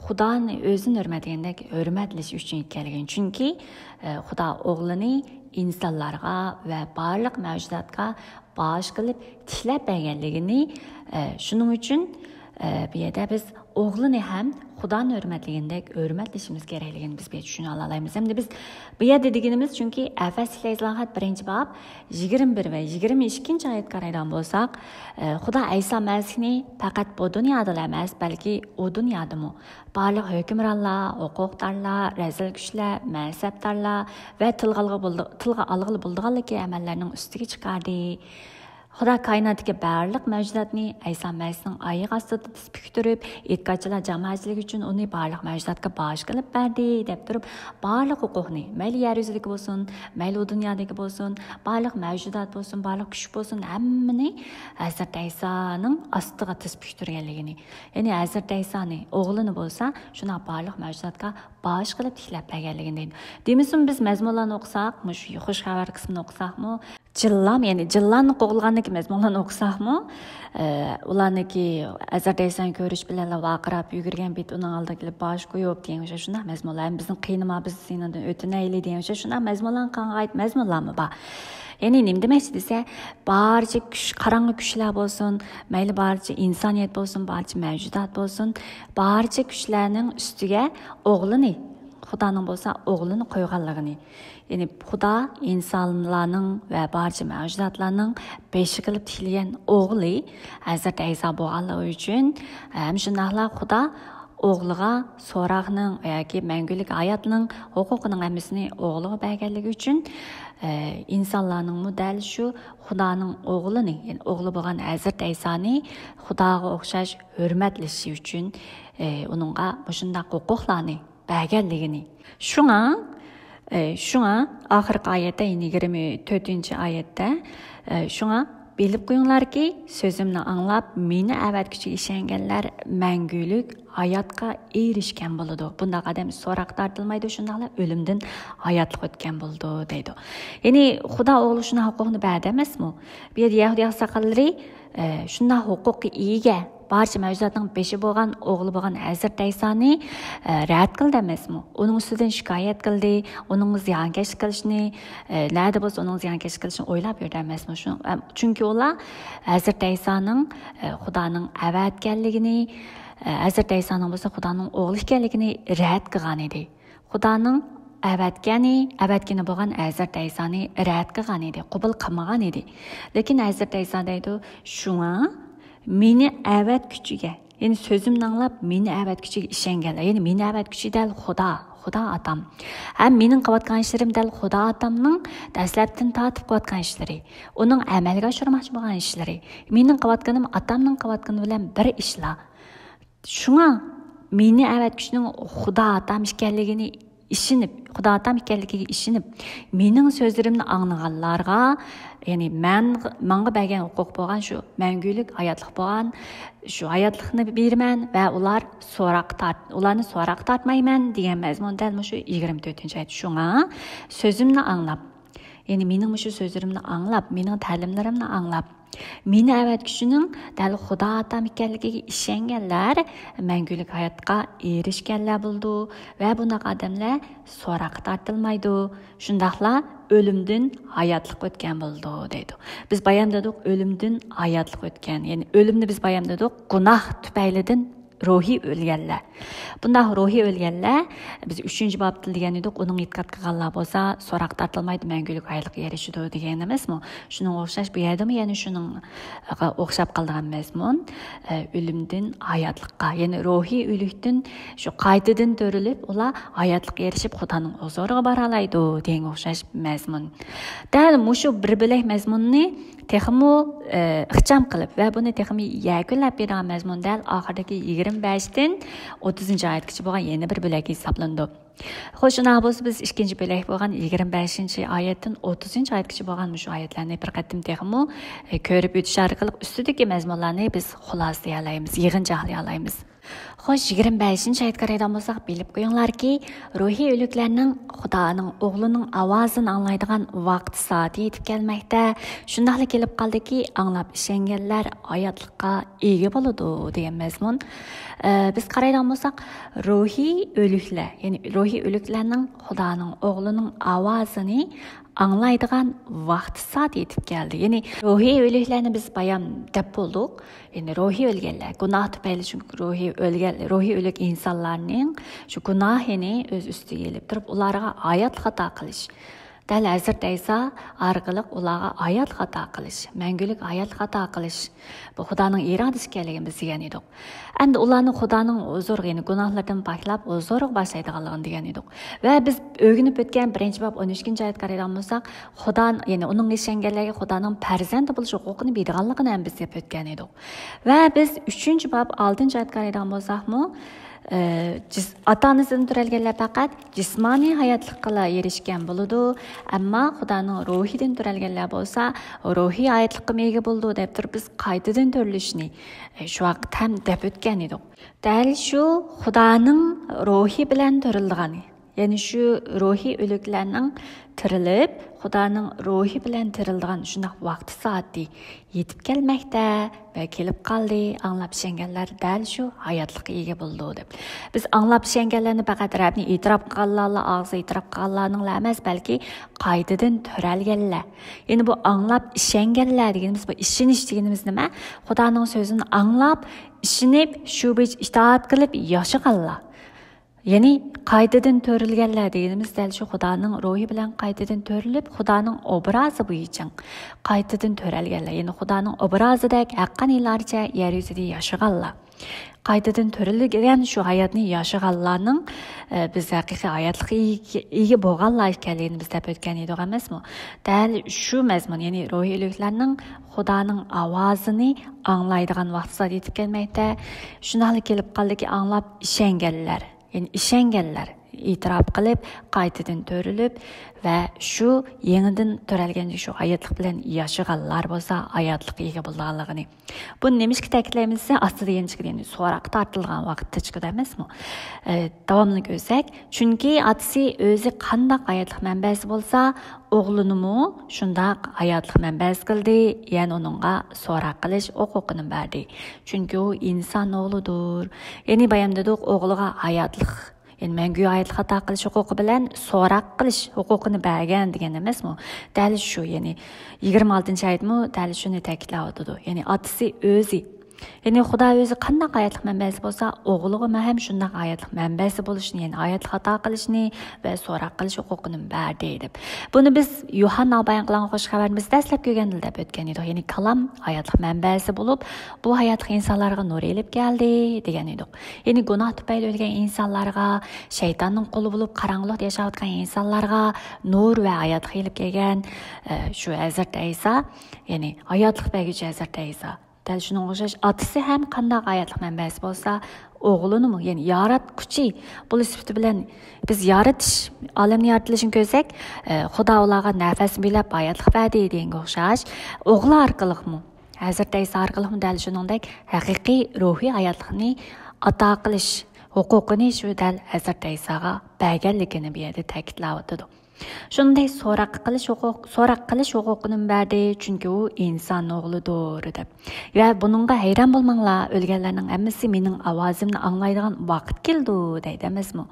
خۇدانى ئۆزىنى ھۆرمەتلىگەندەك ھۆرمەتلىشى ئۈچۈن ئىكەنلىكىنى. چۈنكى، ئە، خۇدا ئوغلىنى ئىنسانلارغا ۋە بارلىق مەۋجۇداتقا باغىش قىلىپ تىكلەپ بەرگەنلىكىنى، ئە، شۇنىڭ ئۈچۈن، ئە، بۇ يەردە بىز ئوغلىنى ھەم خۇدانى ھۆرمەتلىگەندەك ھۆرمەتلىشىمىز كېرەكلىكىنى بىز بۇ يەردە چۈشىنىۋالالايمىز. ھەمدە بىز بۇ يەردە دېگىنىمىز، چۈنكى ئەفەسلىك ئىزاھات بىرىنچى باب يىگىرمە بىر ۋە يىگىرمە ئىككىنچى ئايەتكە قارايدىغان بولساق، ئە، خۇدا ئەيسا مەسىھنى پەقەت بۇ دۇنيادىلا ئەمەس، بەلكى ئۇ دۇنيادىمۇ بارلىق ھۆكۈمرانلار، ھوقۇقدارلار، رەزىل كۈچلەر، مەنسەپدارلار ۋە تىلغا ئالغىلى بولىدىغانلىكى ئەمەللەرنىڭ ئۈستىگە چىقاردى. خۇدا كائىناتتىكى بارلىق مەۋجۇداتنى ئەيسا مەسىھنىڭ ئايىغى ئاستىدا تىز پۈكتۈرۈپ، ئېتىقادچىلار جامائەتچىلىكى ئۈچۈن ئۇنى بارلىق مەۋجۇداتقا باغىش قىلىپ بەردى، دەپ تۇرۇپ، بارلىق ھوقۇقنى، مەيلى يەر يۈزىدىكى بولسۇن، مەيلى ئۇ دۇنيادىكى بولسۇن، بارلىق مەۋجۇدات بولسۇن، بارلىق كۈچ بولسۇن، ھەممىنى ھەزرىتى ئەيسانىڭ ئاستىغا تىز پۈكتۈرگەنلىكىنى، يەنى ھەزرىتى ئەيسانى، ئوغلىنى بولسا شۇنداق بارلىق مەۋجۇداتقا باغىش قىلىپ تىكلەپ بەرگەنلىكىنى دەيدۇ. دېمىسىمۇ بىز مەزمۇنلارنى ئوقۇساق، مۇشۇ خۇش خەۋەر قىسمىنى ئوقۇساقمۇ، جىنلار، يەنى جىنلارنى قوغلىغاندىكى مەزمۇنلارنى ئوقۇساقمۇ، ئە، ئۇلارنىڭكى ھەزرىتى ئەيسانى كۆرۈش بىلەنلا ۋارقىراپ يۈگۈرگەن بېيىت ئۇنىڭ ئالدىغا كېلىپ باش قويۇپ دېگەن ئوخشاش شۇنداق مەزمۇنلار، بىزنىڭ قىينىما بىز سېنىڭدىن ئۆتۈنەيلى دېگەن ئوخشاش شۇنداق مەزمۇنلارغا قارايدۇ، مەزمۇنلارمۇ بار. يەنى نېمە دېمەكچى دېسە، بارچە كۈچ، قاراڭغۇ كۈچلەر بولسۇن، مەيلى بارچە ئىنسانىيەت بولسۇن، بارچە مەۋجۇدات بولسۇن، بارچە كۈچلەرنىڭ ئۈستىگە ئوغلىنى، خۇدانىڭ بولسا ئوغلىنى قويغانلىقىنى، يەنى خۇدا ئىنسانلارنىڭ ۋە بارچە مەۋجۇداتلارنىڭ بېشى قىلىپ تىكلىگەن ئوغلى ھەزرىتى ئەيسا بولغانلىقى ئۈچۈن، ھەم شۇنداقلا خۇدا ئوغلىغا سوراقنىڭ ياكى مەڭگۈلۈك ھاياتنىڭ ھوقۇقىنىڭ ھەممىسىنى ئوغلىغا بەرگەنلىكى ئۈچۈن، ئە، ئىنسانلارنىڭمۇ دەل شۇ خۇدانىڭ ئوغلىنى، يەنى ئوغلى بولغان ھەزرىتى ئەيسانى خۇداغا ئوخشاش ھۆرمەتلىشى ئۈچۈن، ئە، ئۇنىڭغا مۇشۇنداق ھوقۇقلارنى بەرگەنلىكىنى. شۇڭا، ئە، شۇڭا ئاخىرقى ئايەتتە، يەنى يىگىرمە تۆتىنچى ئايەتتە، ئە، شۇڭا بىلىپ قويۇڭلاركى، سۆزۈمنى ئاڭلاپ، مېنى ئەۋەتكۈچىگە ئىشەنگەنلەر مەڭگۈلۈك ھاياتقا ئېرىشكەن بولىدۇ. بۇنداق ئادەم سوراققا تارتىلمايدۇ، شۇنداقلا ئۆلۈمدىن ھاياتلىق ئۆتكەن بولىدۇ، دەيدۇ. يەنى خۇدا ئوغلى شۇنداق ھوقۇقنى بەردى ئەمەسمۇ؟ بۇ يەردە يەھۇدىي ئاقساقاللىرى، ئە، شۇنداق ھوقۇققا ئىگە، بارچە مەۋجۇداتنىڭ بېشى بولغان ئوغلى بولغان ھەزرىتى ئەيسانى، ئە، رەت قىلدى ئەمەسمۇ؟ ئۇنىڭ ئۈستىدىن شىكايەت قىلدى، ئۇنىڭغا زىيانكەشلىك قىلىشنى، ئە، نەدە بولسا ئۇنىڭغا زىيانكەشلىك قىلىشنى ئويلاپ يۈردى ئەمەسمۇ؟ شۇ، ئە، چۈنكى ئۇلار ھەزرىتى ئەيسانىڭ، ئە، خۇدانىڭ ئەۋەتكەنلىكىنى، ئە، ھەزرىتى ئەيسانىڭ بولسا خۇدانىڭ ئوغلى ئىكەنلىكىنى رەت قىلغان ئىدى. خۇدانىڭ ئەۋەتكەنى، ئەۋەتكىنى بولغان ھەزرىتى ئەيسانى رەت قىلغان ئىدى، قوبۇل قىلمىغان ئىدى. لېكىن ھەزرىتى ئەيسا دەيدۇ، شۇڭا مېنى ئەۋەتكۈچىگە، يەنى سۆزۈمنى ئاڭلاپ مېنى ئەۋەتكۈچىگە ئىشەنگەنلەر، يەنى مېنى ئەۋەتكۈچى دەل خۇدا، خۇدا ئاتام. ھەم مېنىڭ قىلىۋاتقان ئىشلىرىم دەل خۇدا ئاتامنىڭ دەسلەپتىن تارتىپ قىلىۋاتقان ئىشلىرى، ئۇنىڭ ئەمەلگە ئاشۇرماقچى بولغان ئىشلىرى، مېنىڭ قىلىۋاتقىنىم ئاتامنىڭ قىلىۋاتقىنى بىلەن بىر ئىشلار. شۇڭا مېنى ئەۋەتكۈچىنىڭ خۇدا ئاتام ئىكەنلىكىنى ئىشىنىپ، خۇدا ئاتام ئىكەنلىكىگە ئىشىنىپ، مېنىڭ سۆزلىرىمنى ئاڭلىغانلارغا، يەنى مەن، ماڭا بەرگەن ھوقۇق بولغان شۇ مەڭگۈلۈك ھاياتلىق بولغان شۇ ھاياتلىقنى بېرىمەن ۋە ئۇلار سوراققا تارت-، ئۇلارنى سوراققا تارتمايمەن دېگەن مەزمۇن دەل مۇشۇ يىگىرمە تۆتىنچى ئايەت. شۇڭا سۆزۈمنى ئاڭلاپ، يەنى مېنىڭ مۇشۇ سۆزلىرىمنى ئاڭلاپ، مېنىڭ تەلىملىرىمنى ئاڭلاپ، مېنى ئەۋەتكۈچىنىڭ دەل خۇدا ئاتام ئىكەنلىكىگە ئىشەنگەنلەر مەڭگۈلۈك ھاياتقا ئېرىشكەنلەر بولىدۇ ۋە بۇنداق ئادەملەر سوراققا تارتىلمايدۇ. شۇنداقلا ئۆلۈمدىن ھاياتلىق ئۆتكەن بولىدۇ، دەيدۇ. بىز بايام دېدۇق، ئۆلۈمدىن ھاياتلىق ئۆتكەن. يەنى ئۆلۈمنى بىز بايام دېدۇق، گۇناھ تۈپەيلىدىن روھىي ئۆلگەنلەر. بۇنداق روھىي ئۆلگەنلەر، بىز ئۈچىنچى بابتا دېگەن ئىدۇق، ئۇنىڭغا ئېتىقاد قىلغانلار بولسا سوراققا تارتىلمايدۇ، مەڭگۈلۈك ھاياتلىققا ئېرىشىدۇ دېگەن ئەمەسمۇ؟ شۇنىڭغا ئوخشاش بۇ يەردىمۇ يەنە شۇنىڭغا ئوخشاپ قالىدىغان مەزمۇن، ئە، ئۆلۈمدىن ھاياتلىققا، يەنى روھىي ئۆلۈكتىن شۇ قايتىدىن تۆرىلىپ، ئۇلار ھاياتلىققا ئېرىشىپ، خۇدانىڭ ھۇزۇرىغا بارالايدۇ دېگەنگە ئوخشاش مەزمۇن. دەل مۇشۇ بىر بۆلەك مەزمۇننى تېخىمۇ، ئە، ئىخچام قىلىپ ۋە بۇنى تېخىمۇ يەكۈنلەپ بېرىدىغان مەزمۇن دەل ئاخىرىدىكى يىگىرمە بەشتىن ئوتتۇزىنچى ئايەتكىچە بولغان يەنە بىر بۆلەك ھېسابلىنىدۇ. خوش، شۇنداق بولسا بىز ئىككىنچى بۆلەك بولغان يىگىرمە بەشىنچى ئايەتتىن ئوتتۇزىنچى ئايەتكىچە بولغان مۇشۇ ئايەتلەرنى بىر قېتىم تېخىمۇ، ئە، كۆرۈپ ئۆتۈش ئارقىلىق ئۈستىدىكى مەزمۇنلارنى بىز خۇلاسىلىيالايمىز، يىغىنچاقلىيالايمىز. خوش، يىگىرمە بەشىنچى ئايەتكە قارايدىغان بولساق، بىلىپ قويۇڭلاركى، روھىي ئۆلۈكلەرنىڭ خۇدانىڭ ئوغلىنىڭ ئاۋازىنى ئاڭلايدىغان ۋاقتى سائىتى يېتىپ كەلمەكتە. شۇنداقلا كېلىپ قالدىكى، ئاڭلاپ ئىشەنگەنلەر ھاياتلىققا ئىگە بولىدۇ دېگەن مەزمۇن. ئە، بىز قارايدىغان بولساق، روھىي ئۆلۈكلەر، يەنى روھىي ئۆلۈكلەرنىڭ خۇدانىڭ ئوغلىنىڭ ئاۋازىنى ئاڭلايدىغان ۋاقتى سائىتى يېتىپ كەلدى. يەنى روھىي ئۆلۈكلەرنى بىز بايام دەپ بولدۇق. يەنى روھىي ئۆلگەنلەر، گۇناھ تۈپەيلى چۈنكى روھىي ئۆلگەن، روھىي ئۆلۈك ئىنسانلارنىڭ شۇ گۇناھىنى ئۆز ئۈستىگە ئېلىپ تۇرۇپ، ئۇلارغا ھاياتلىق ئاتا قىلىش. دەل ھەزرىتى ئەيسا ئارقىلىق ئۇلارغا ھاياتلىق ئاتا قىلىش، مەڭگۈلۈك ھاياتلىق ئاتا قىلىش. بۇ خۇدانىڭ ئىرادىسى ئىكەنلىكىنى بىز دېگەن ئىدۇق. ئەمدى ئۇلارنى خۇدانىڭ ھۇزۇرىغا، يەنى گۇناھلىرىدىن پاكلاپ، ھۇزۇرىغا باشلايدىغانلىقىنى دېگەن ئىدۇق. ۋە بىز ئۆگىنىپ ئۆتكەن بىرىنچى باب ئون ئىككىنچى ئايەتكە قارايدىغان بولساق، خۇدا، يەنى ئۇنىڭغا ئىشەنگەنلەرگە خۇدانىڭ پەرزەنتى بولۇش ھوقۇقىنى بېرىدىغانلىقىنى ھەم بىز دەپ ئۆتكەن ئىدۇق. ۋە بىز ئۈچىنچى باب ئالتىنچى ئايەتكە قارايدىغان بولساقمۇ، ئى، جىس-، ئاتا-ئانىسىدىن تۆرەلگەنلەر پەقەت جىسمانىي ھاياتلىققىلا ئېرىشكەن بولىدۇ، ئەمما خۇدانىڭ روھىدىن تۆرەلگەنلەر بولسا روھىي ھاياتلىققىمۇ ئىگە بولىدۇ دەپ تۇرۇپ، بىز قايتىدىن تۆرىلىشنى، ئى، شۇ ۋاقىت ھەم دەپ ئۆتكەن ئىدۇق. دەل شۇ خۇدانىڭ روھى بىلەن تۆرىلىدىغان، يەنى شۇ روھىي ئۆلۈكلەرنىڭ تىرىلىپ، خۇدانىڭ روھى بىلەن تىرىلىدىغان شۇنداق ۋاقتى سائىتى يېتىپ كەلمەكتە ۋە كېلىپ قالدى. ئاڭلاپ ئىشەنگەنلەر دەل شۇ ھاياتلىققا ئىگە بولىدۇ دەپ. بىز ئاڭلاپ ئىشەنگەنلەرنى پەقەت رەبنى ئېتىراپ قىلغانلارلا، ئاغزى ئېتىراپ قىلغانلارنىڭلا ئەمەس، بەلكى قايتىدىن تۆرەلگەنلەر. يەنى بۇ ئاڭلاپ ئىشەنگەنلەر دېگىنىمىز، بۇ ئىشىنىش دېگىنىمىز نېمە؟ خۇدانىڭ سۆزىنى ئاڭلاپ، ئىشىنىپ، شۇ بويىچە ئىتائەت قىلىپ ياشىغانلار. يەنى قايتىدىن تۆرىلگەنلەر دېگىنىمىز دەل شۇ خۇدانىڭ روھى بىلەن قايتىدىن تۆرىلىپ، خۇدانىڭ ئوبرازى بويىچە قايتىدىن تۆرەلگەنلەر. يەنى خۇدانىڭ ئوبرازىدەك ھەققانىيلارچە يەر يۈزىدە ياشىغانلار. قايتىدىن تۆرىلگەن شۇ ھاياتنى ياشىغانلارنىڭ، ئە، بىز ھەقىقىي ھاياتلىققا ئىگە، ئىگە بولغانلار ئىكەنلىكىنى بىز دەپ ئۆتكەن ئىدۇق ئەمەسمۇ؟ دەل شۇ مەزمۇن، يەنى روھىي ئۆلۈكلەرنىڭ خۇدانىڭ ئاۋازىنى ئاڭلايدىغان ۋاقتى سائىتى يېتىپ كەلمەكتە. شۇنداقلا كېلىپ قالدىكى، ئاڭلاپ ئىشەنگەنلەر، يەنى ئىشەنگەنلەر ئېتىراپ قىلىپ، قايتىدىن تۆرىلىپ ۋە شۇ يېڭىدىن تۆرەلگەن شۇ ھاياتلىق بىلەن ياشىغانلار بولسا ھاياتلىققا ئىگە بولىدىغانلىقىنى. بۇنى نېمىشقا تەكىتلەيمىز دېسە، ئاستىدا يەنە چىقىدۇ، يەنى سوراققا تارتىلغان ۋاقىتتا چىقىدۇ ئەمەسمۇ؟ ئە، داۋامىنى كۆرسەك، چۈنكى ئاتىسى ئۆزى قانداق ھاياتلىق مەنبەسى بولسا، ئوغلىنىمۇ شۇنداق ھاياتلىق مەنبەسى قىلدى، يەنى ئۇنىڭغا سوراق قىلىش ھوقۇقىنى بەردى. چۈنكى ئۇ ئىنسان ئوغلىدۇر. يەنى بايام دېدۇق، ئوغلىغا ھاياتلىق، يەنى مەڭگۈ ھاياتلىق ئاتا قىلىش ھوقۇقى بىلەن سوراق قىلىش ھوقۇقىنى بەرگەن دېگەن ئەمەسمۇ؟ دەل شۇ، يەنى يىگىرمە ئالتىنچى ئايەتمۇ دەل شۇنى تەكىتلەۋاتىدۇ. يەنى ئاتىسى ئۆزى، يەنى خۇدا ئۆزى قانداق ھاياتلىق مەنبەسى بولسا، ئوغلىغىمۇ ھەم شۇنداق ھاياتلىق مەنبەسى بولۇشنى، يەنى ھاياتلىق ئاتا قىلىشنى ۋە سوراق قىلىش ھوقۇقىنى بەردى دەپ. بۇنى بىز يوھانناغا بايان قىلغان خوش خەۋىرىمىزدە دەسلەپ كۆرگەندىلا دەپ ئۆتكەن ئىدۇق. يەنى كالام ھاياتلىق مەنبەسى بولۇپ، بۇ ھاياتلىق ئىنسانلارغا نۇر ئېلىپ كەلدى دېگەن ئىدۇق. يەنى گۇناھ تۈپەيلى ئۆلگەن ئىنسانلارغا، شەيتاننىڭ قۇلى بولۇپ قاراڭغۇلۇقتا ياشاۋاتقان ئىنسانلارغا نۇر ۋە ھاياتلىق ئېلىپ كەلگەن، ئە، شۇ ھەزرىتى ئەيسا، يەنى ھاياتلىق بەرگۈچى ھەزرىتى ئەيسا. دەل شۇنىڭغا ئوخشاش، ئاتىسى ھەم قانداق ھاياتلىق مەنبەسى بولسا، ئوغلىنىمۇ، يەنى ياراتقۇچى بولۇش سۈپىتى بىلەن، بىز يارىتىش، ئالەمنى يارىتىلىشىنى كۆرسەك، ئە، خۇدا ئۇلارغا نەپەسنى بىلەپ ھاياتلىق بەردى دېگەنگە ئوخشاش، ئوغلى ئارقىلىقمۇ، ھەزرىتى ئەيسا ئارقىلىقمۇ دەل شۇنىڭدەك ھەقىقىي روھىي ھاياتلىقنى ئاتا قىلىش ھوقۇقىنى شۇ دەل ھەزرىتى ئەيساغا بەرگەنلىكىنى بۇ يەردە تەكىتلەۋاتىدۇ. شۇنىڭدەك سوراق قىلىش ھوقۇق-، سوراق قىلىش ھوقۇقىنىمۇ بەردى، چۈنكى ئۇ ئىنسان ئوغلىدۇر، دەپ. ۋە بۇنىڭغا ھەيران بولماڭلار، ئۆلگەنلەرنىڭ ھەممىسى مېنىڭ ئاۋازىمنى ئاڭلايدىغان ۋاقىت كېلىدۇ، دەيدۇ ئەمەسمۇ؟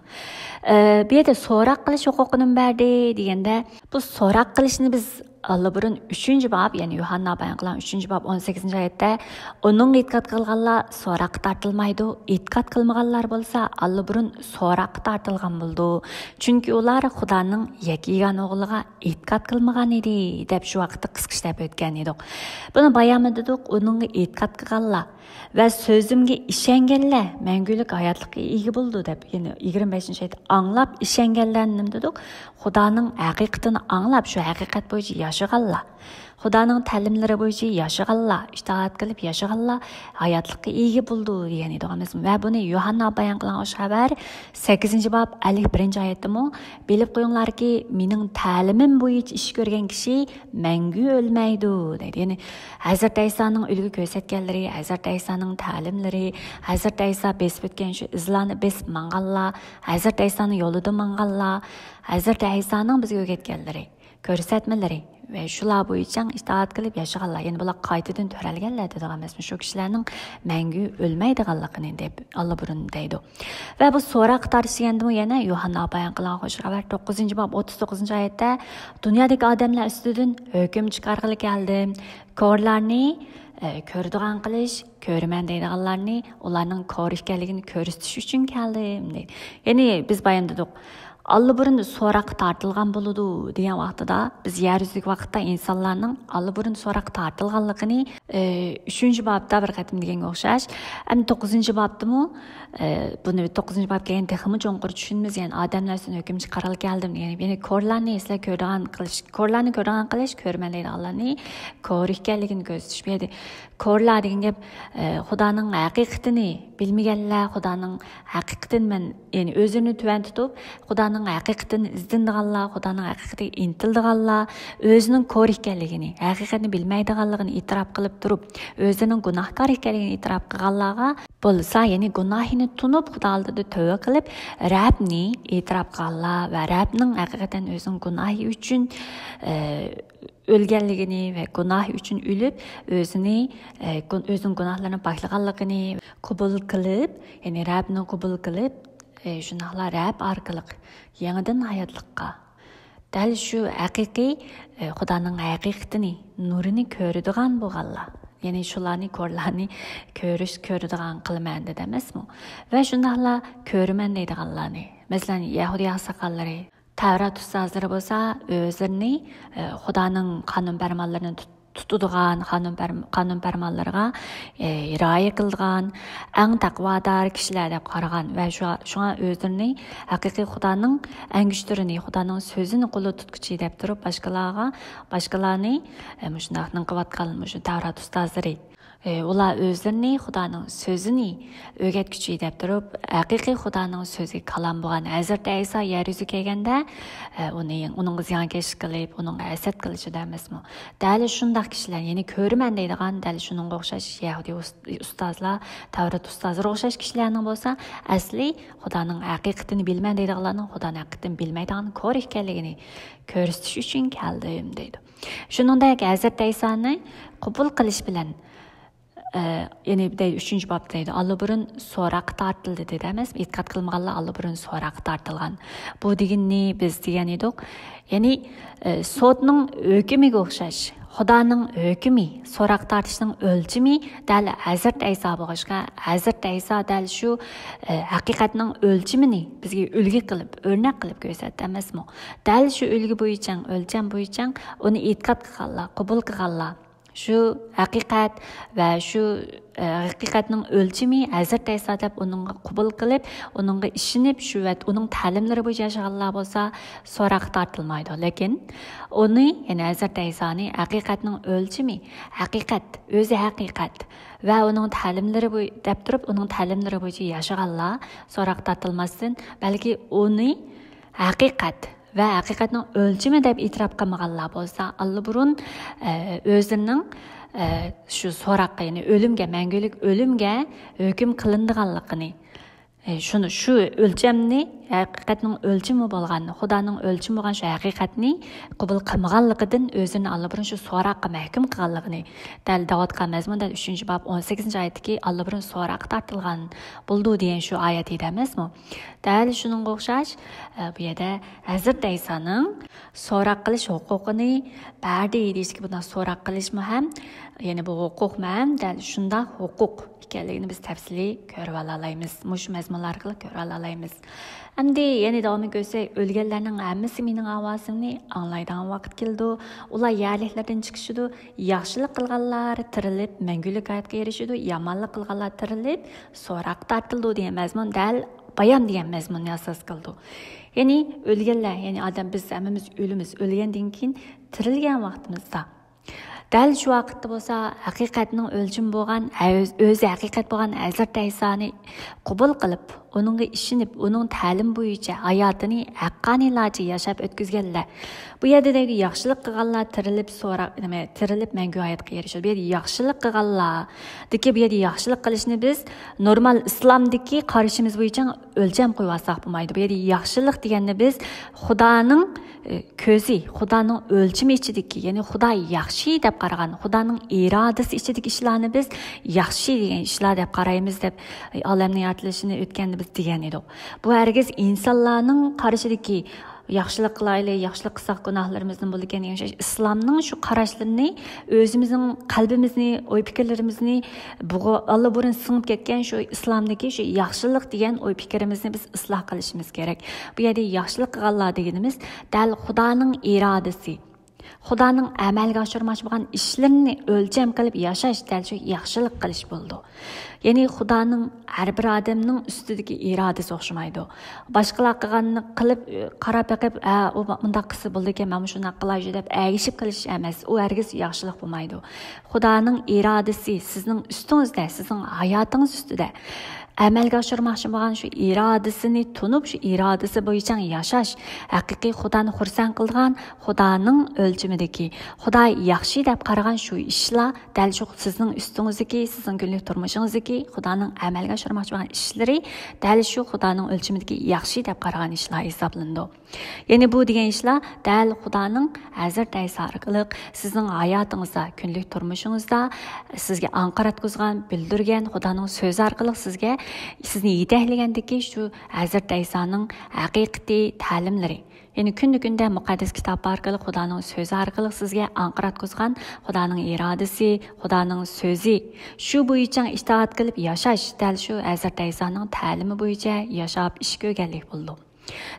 ئە، بۇ يەردە سوراق قىلىش ھوقۇقىنىمۇ بەردى دېگەندە، بۇ سوراق قىلىشنى بىز ئاللىبۇرۇن ئۈچىنچى باب، يەنى يوھاننا بايان قىلغان ئۈچىنچى باب ئون سەككىزىنچى ئايەتتە، ئۇنىڭغا ئېتىقاد قىلغانلار سوراققا تارتىلمايدۇ، ئېتىقاد قىلمىغانلار بولسا ئاللىبۇرۇن سوراققا تارتىلغان بولىدۇ. چۈنكى ئۇلار خۇدانىڭ يەككە يېگانە ئوغلىغا ئېتىقاد قىلمىغان ئىدى، دەپ شۇ ۋاقىتتا قىسقىچە دەپ ئۆتكەن ئىدۇق. بۇنى بايانمۇ دېدۇق، ئۇنىڭغا ئېتىقاد قىلغانلار ۋە سۆزۈمگە ئىشەنگەنلەر مەڭگۈلۈك ھاياتلىققا ئىگە بولىدۇ، دەپ، يەنى يىگىرمە بەشىنچى ئايەتتە ئاڭلاپ ئىشەنگەنلەرنى نېمە دېدۇق؟ خۇدانىڭ ھەقىقىتىنى ئاڭلاپ، شۇ ھەقىقەت بويىچە ياشىغانلار، خۇدانىڭ تەلىملىرى بويىچە ياشىغانلار، ئىتائەت قىلىپ ياشىغانلار ھاياتلىققا ئىگە بولىدۇ، دېگەن ئىدۇق ئەمەسمۇ؟ ۋە بۇنى يوھاننا بايان قىلغان خۇش خەۋەر سەككىزىنچى باب ئەللىك بىرىنچى ئايەتتىمۇ، بىلىپ قويۇڭلاركى، مېنىڭ تەلىمىم بويىچە ئىش كۆرگەن كىشى مەڭگۈ ئۆلمەيدۇ، دەيدۇ. يەنى ھەزرىتى ئەيسانىڭ ئۈلگە كۆرسەتكەنلىرى، ھەزرىتى ئەيسانىڭ تەلىملىرى، ھەزرىتى ئەيسا بېسىپ ئۆتكەن شۇ ئىزلارنى بېسىپ ماڭغانلار، ھەزرىتى ئەيسانىڭ يولىدا ماڭغانلار، ھەزرىتى ئەيسانىڭ بىزگە ئۆگەتكەنلىرى، كۆرسەتمىلىرى ۋە شۇلار بويىچە ئىتائەت قىلىپ ياشىغانلار، يەنى بۇلار قايتىدىن تۆرەلگەنلەر دېدۇق ئەمەسمۇ؟ شۇ كىشىلەرنىڭ مەڭگۈ ئۆلمەيدىغانلىقىنى دەپ ئاللىبۇرۇن دەيدۇ. ۋە بۇ سوراققا تارتىش دېگەندىمۇ يەنە يوھاننا بايان قىلغان خۇش خەۋەر توققۇزىنچى باب ئوتتۇز توققۇزىنچى ئايەتتە، دۇنيادىكى ئادەملەر ئۈستىدىن ھۆكۈم چىقارغىلى كەلدىم. كورلارنى، ئە، كۆرىدىغان قىلىش، كۆرىمەن دەيدىغانلارنى ئۇلارنىڭ كور ئىكەنلىكىنى كۆرسىتىش ئۈچۈن كەلدىم، دەيدۇ. يەنى بىز بايان دېدۇق، ئاللىبۇرۇن سوراققا تارتىلغان بولىدۇ دېگەن ۋاقتىدا، بىز يەر يۈزىدىكى ۋاقىتتا ئىنسانلارنىڭ ئاللىبۇرۇن سوراققا تارتىلغانلىقىنى، ئى، ئۈچىنچى بابتا بىر قېتىم دېگەنگە ئوخشاش. ئەمدى توققۇزىنچى بابتىمۇ، ئى، بۇنى توققۇزىنچى باب كەلگەن تېخىمۇ چوڭقۇر چۈشىنىمىز. يەنى ئادەملەر ئۈستىدىن ھۆكۈم چىقارغىلى كەلدىم دېگەن. يەنى كورلارنى سىلەر كۆرىدىغان قىلىش، كورلارنى كۆرىدىغان قىلىش، كۆرىمەن دەيدىغانلارنى كور ئىكەنلىكىنى كۆرسىتىش. بۇ يەردە كورلار دېگەن گەپ، ئى، خۇدانىڭ ھەقىقىتىنى بىلمىگەنلەر، خۇدانىڭ ھەقىقىتىنى مەن، يەنى ئۆزلىرىنى تۆۋەن تۇتۇپ، خۇدانىڭ ھەقىقىتىنى ئىزدىنىدىغانلار، خۇدانىڭ ھەقىقىتىگە ئىنتىلىدىغانلار، ئۆزىنىڭ كور ئىكەنلىكىنى، ھەقىقەتنى بىلمەيدىغانلىقىنى ئېتىراپ قىلىپ تۇرۇپ، ئۆزىنىڭ گۇناھكار ئىكەنلىكىنى ئېتىراپ قىلغانلارغا بولسا، يەنى گۇناھىنى تونۇپ، خۇدا ئالدىدا تۆۋە قىلىپ، رەبنى ئېتىراپ قىلغانلار ۋە رەبنىڭ ھەقىقەتەن ئۆزىنىڭ گۇناھى ئۈچۈن، ئى، ئۆلگەنلىكىنى ۋە گۇناھى ئۈچۈن ئۆلۈپ، ئۆزىنى، ئە، گۇن-، ئۆزىنىڭ گۇناھلىرىنى پاكلىغانلىقىنى قوبۇل قىلىپ، يەنى رەبنى قوبۇل قىلىپ، ئە، شۇنداقلا رەب ئارقىلىق يېڭىدىن ھاياتلىققا، دەل شۇ ھەقىقىي، ئە، خۇدانىڭ ھەقىقىتىنى، نۇرىنى كۆرىدىغان بولغانلار، يەنى شۇلارنى، كورلارنى كۆرۈش، كۆرىدىغان قىلىمەن دېدى ئەمەسمۇ؟ ۋە شۇنداقلا كۆرىمەن دەيدىغانلارنى، مەسىلەن، يەھۇدىي ئاقساقاللىرى، تەۋرات ئۇستازلىرى بولسا ئۆزلىرىنى، ئە، خۇدانىڭ قانۇن پەرمانلىرىنى تۇت-، تۇتىدىغان، قانۇن پەرم-، قانۇن پەرمانلىرىغا، ئە، رىئايە قىلىدىغان، ئەڭ تەقۋادار كىشىلەر دەپ قارىغان ۋە شۇ، شۇڭا ئۆزلىرىنى ھەقىقىي خۇدانىڭ ئەڭگۈشتىرىنى، خۇدانىڭ سۆزىنى قولىدا تۇتقۇچى دەپ تۇرۇپ، باشقىلارغا، باشقىلارنى، ئە، مۇشۇنداق نېمە قىلىۋاتقان مۇشۇ تەۋرات ئۇستازلىرى. ئى، ئۇلار ئۆزلىرىنى خۇدانىڭ سۆزىنى ئۆگەتكۈچى دەپ تۇرۇپ، ھەقىقىي خۇدانىڭ سۆزى كالام بولغان ھەزرىتى ئەيسا يەر يۈزىگە كەلگەندە، ئى، ئۇنى، ئۇنىڭغا زىيانكەشلىك قىلىپ، ئۇنىڭغا ھەسەت قىلىشىدا ئەمەسمۇ؟ دەل شۇنداق كىشىلەر، يەنى كۆرىمەن دەيدىغان، دەل شۇنىڭغا ئوخشاش يەھۇدىي ئۇس-، ئۇستازلار، تەۋرات ئۇستازلىرىغا ئوخشاش كىشىلەرنىڭ بولسا، ئەسلى خۇدانىڭ ھەقىقىتىنى بىلمەن دەيدىغانلارنىڭ خۇدانىڭ ھەقىقىتىنى بىلمەيدىغان كور ئىكەنلىكىنى كۆرسىتىش ئۈچۈن كەلدىم، دەيدۇ. شۇنىڭدەك ھەزرىتى ئەيسانى قوبۇل قىلىش بىلەن، ئە، يەنى دەيدۇ، ئۈچىنچى باب دەيدۇ، ئاللىبۇرۇن سوراققا تارتىلدى دېدى ئەمەسمۇ؟ ئېتىقاد قىلمىغانلار ئاللىبۇرۇن سوراققا تارتىلغان. بۇ دېگىنىنى بىز دېگەن ئىدۇق. يەنى، ئە، سوتنىڭ ھۆكمىگە ئوخشاش، خۇدانىڭ ھۆكمى، سوراققا تارتىشنىڭ ئۆلچىمى دەل ھەزرىتى ئەيسا بولغاچقا، ھەزرىتى ئەيسا دەل شۇ، ئە، ھەقىقەتنىڭ ئۆلچىمىنى بىزگە ئۈلگە قىلىپ، ئۆرنەك قىلىپ كۆرسەتتى ئەمەسمۇ؟ دەل شۇ ئۈلگە بويىچە، ئۆلچەم بويىچە ئۇنى ئېتىقاد قىلغانلار، قوبۇل قىلغانلار، شۇ ھەقىقەت ۋە شۇ، ئە، ھەقىقەتنىڭ ئۆلچىمى ھەزرىتى ئەيسا دەپ ئۇنىڭغا قوبۇل قىلىپ، ئۇنىڭغا ئىشىنىپ، شۇ ۋە ئۇنىڭ تەلىملىرى بويىچە ياشىغانلار بولسا سوراققا تارتىلمايدۇ. لېكىن ئۇنى، يەنى ھەزرىتى ئەيسانى ھەقىقەتنىڭ ئۆلچىمى، ھەقىقەت، ئۆزى ھەقىقەت ۋە ئۇنىڭ تەلىملىرى بوي-، دەپ تۇرۇپ، ئۇنىڭ تەلىملىرى بويىچە ياشىغانلار سوراققا تارتىلماستىن، بەلكى ئۇنى ھەقىقەت ۋە ھەقىقەتنىڭ ئۆلچىمى دەپ ئېتىراپ قىلمىغانلار بولسا، ئاللىبۇرۇن، ئە، ئۆزلىرىنىڭ، ئە، شۇ سوراققا، يەنى ئۆلۈمگە، مەڭگۈلۈك ئۆلۈمگە ھۆكۈم قىلىنىدىغانلىقىنى، ئە، شۇنى، شۇ ئۆلچەمنى، ھەقىقەتنىڭ ئۆلچىمى بولغان، خۇدانىڭ ئۆلچىمى بولغان شۇ ھەقىقەتنى قوبۇل قىلمىغانلىقىدىن ئۆزىنى ئاللىبۇرۇن شۇ سوراققا مەھكۇم قىلغانلىقىنى، دەل دەۋاتقان مەزمۇن، دەل ئۈچىنچى باب ئون سەككىزىنچى ئايەتتىكى «ئاللىبۇرۇن سوراققا تارتىلغان بولىدۇ» دېگەن شۇ ئايەت ئىدى ئەمەسمۇ؟ دەل شۇنىڭغا ئوخشاش، ئە، بۇ يەردە ھەزرىتى ئەيسانىڭ سوراق قىلىش ھوقۇقىنى بەردى دېيىشتىكى، بۇنداق سوراق قىلىشمۇ ھەم، يەنى بۇ ھوقۇقمۇ ھەم دەل شۇنداق ھوقۇق ئىكەنلىكىنى بىز تەپسىلىي كۆرۈۋالالايمىز، مۇشۇ مەزمۇنلار ئارقىلىق كۆرۈۋالالايمىز. ئەمدى يەنە داۋامىنى كۆرسەك، «ئۆلگەنلەرنىڭ ھەممىسى مېنىڭ ئاۋازىمنى ئاڭلايدىغان ۋاقىت كېلىدۇ، ئۇلار يەرلىكلىرىدىن چىقىشىدۇ، ياخشىلىق قىلغانلار تىرىلىپ مەڭگۈلۈك ھاياتقا ئېرىشىدۇ، يامانلىق قىلغانلار تىرىلىپ سوراققا تارتىلىدۇ» دېگەن مەزمۇن دەل بايام دېگەن مەزمۇننى ئاساس قىلىدۇ. يەنى ئۆلگەنلەر، يەنى ئادەم، بىز ھەممىمىز ئۆلىمىز، ئۆلگەندىن كېيىن تىرىلگەن ۋاقتىمىزدا، دەل شۇ ۋاقىتتا بولسا ھەقىقەتنىڭ ئۆلچىمى بولغان، ئۆز-، ئۆزى ھەقىقەت بولغان ھەزرىتى ئەيسانى قوبۇل قىلىپ، ئۇنىڭغا ئىشىنىپ، ئۇنىڭ تەلىمى بويىچە ھاياتىنى ھەققانىيلارچە ياشاپ ئۆتكۈزگەنلەر. بۇ يەردە دەيدۇ، ياخشىلىق قىلغانلار تىرىلىپ سوراق، نېمە، تىرىلىپ مەڭگۈ ھاياتقا ئېرىشىدۇ. بۇ يەردە ياخشىلىق قىلغانلاردىكى، بۇ يەردە ياخشىلىق قىلىشنى بىز نورمال ئىسلامدىكى قارىشىمىز بويىچە ئۆلچەم قويۇۋالساق بولمايدۇ. بۇ يەردە ياخشىلىق دېگەننى بىز خۇدانىڭ، ئى، كۆزى، خۇدانىڭ ئۆلچىمى ئىچىدىكى، يەنى خۇدا ياخشى دەپ قارىغان، خۇدانىڭ ئىرادىسى ئىچىدىكى ئىشلارنى بىز ياخشى دېگەن ئىشلار دەپ قارايمىز دەپ، ئالەمنىڭ يارىتىلىشىنى ئۆتكەندە بىز دېگەن ئىدۇق. بۇ ھەرگىز ئىنسانلارنىڭ قارىشىدىكى «ياخشىلىق قىلايلى، ياخشىلىق قىلساق گۇناھلىرىمىزدىن بولىدىكەن» دېگەن ئىسلامنىڭ شۇ قاراشلىرىنى ئۆزىمىزنىڭ قەلبىمىزنى، ئوي پىكىرلىرىمىزنى بۇغۇ-، ئاللىبۇرۇن سىڭىپ كەتكەن شۇ ئىسلامدىكى شۇ ياخشىلىق دېگەن ئوي پىكرىمىزنى بىز ئىسلاھ قىلىشىمىز كېرەك. بۇ يەردە ياخشىلىق قىلغانلار دېگىنىمىز دەل خۇدانىڭ ئىرادىسى، خۇدانىڭ ئەمەلگە ئاشۇرماقچى بولغان ئىشلىرىنى ئۆلچەم قىلىپ ياشاش، دەل شۇ ياخشىلىق قىلىش بولىدۇ. يەنى خۇدانىڭ ھەر بىر ئادەمنىڭ ئۈستىدىكى ئىرادىسى ئوخشىمايدۇ. باشقىلار قىلغاننى قىلىپ، قاراپ بېقىپ، «ھە، ئۇ مۇنداق قىلسا بولىدىكەن، مەنمۇ شۇنداق قىلايچۇ» دەپ ئەگىشىپ قىلىش ئەمەس. ئۇ ھەرگىز ياخشىلىق بولمايدۇ. خۇدانىڭ ئىرادىسى سىزنىڭ ئۈستىڭىزدە، سىزنىڭ ھاياتىڭىز ئۈستىدە. ئەمەلگە ئاشۇرماقچى بولغان شۇ ئىرادىسىنى تونۇپ، شۇ ئىرادىسى بويىچە ياشاش، ھەقىقىي خۇدانى خۇرسەن قىلىدىغان، خۇدانىڭ ئۆلچىمىدىكى، خۇدا ياخشى دەپ قارىغان شۇ ئىشلار، دەل شۇ سىزنىڭ ئۈستىڭىزدىكى، سىزنىڭ كۈنلۈك تۇرمۇشىڭىزدىكى خۇدانىڭ ئەمەلگە ئاشۇرماقچى بولغان ئىشلىرى، دەل شۇ خۇدانىڭ ئۆلچىمىدىكى ياخشى دەپ قارىغان ئىشلار ھېسابلىنىدۇ. يەنى بۇ دېگەن ئىشلار دەل خۇدانىڭ ھەزرىتى ئەيسا ئارقىلىق سىزنىڭ ھاياتىڭىزدا، كۈنلۈك تۇرمۇشىڭىزدا سىزگە ئاڭقىراتقۇزغان، بىلدۈرگەن، خۇدانىڭ سۆزى ئارقىلىق سىزگە، سىزنى يېتەكلىگەندىكى شۇ ھەزرىتى ئەيسانىڭ ھەقىقىتى، تەلىملىرى. يەنى كۈندە-كۈندە مۇقەددەس كىتاب ئارقىلىق، خۇدانىڭ سۆزى ئارقىلىق سىزگە ئاڭقىراتقۇزغان خۇدانىڭ ئىرادىسى، خۇدانىڭ سۆزى، شۇ بويىچە ئىتائەت قىلىپ ياشاش، دەل شۇ ھەزرىتى ئەيسانىڭ تەلىمى بويىچە ياشاپ ئىش كۆرگەنلىك بولىدۇ.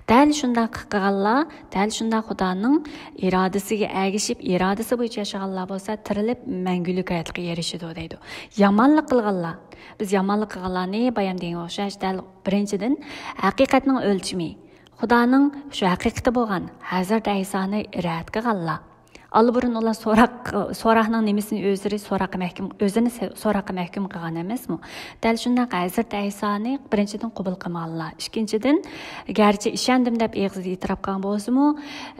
دەل شۇنداق قىلغانلار، دەل شۇنداق خۇدانىڭ ئىرادىسىگە ئەگىشىپ، ئىرادىسى بويىچە ياشىغانلار بولسا تىرىلىپ مەڭگۈلۈك ھاياتقا ئېرىشىدۇ دەيدۇ. يامانلىق قىلغانلار، بىز يامانلىق قىلغانلارنى بايام دېگەنگە ئوخشاش، دەل بىرىنچىدىن ھەقىقەتنىڭ ئۆلچىمى، خۇدانىڭ شۇ ھەقىقىتى بولغان ھەزرىتى ئەيسانى رەت قىلغانلار. ئاللىبۇرۇن ئۇلار سوراق، سوراقنىڭ نېمىسىنى ئۆزلىرى سوراققا مەھكۇم، ئۆزىنى سە-، سوراققا مەھكۇم قىلغان ئەمەسمۇ؟ دەل شۇنداق ھەزرىتى ئەيسانى بىرىنچىدىن قوبۇل قىلمىغانلار. ئىككىنچىدىن، گەرچە ئىشەندىم دەپ ئېغىزدا ئېتىراپ قىلغان بولسىمۇ،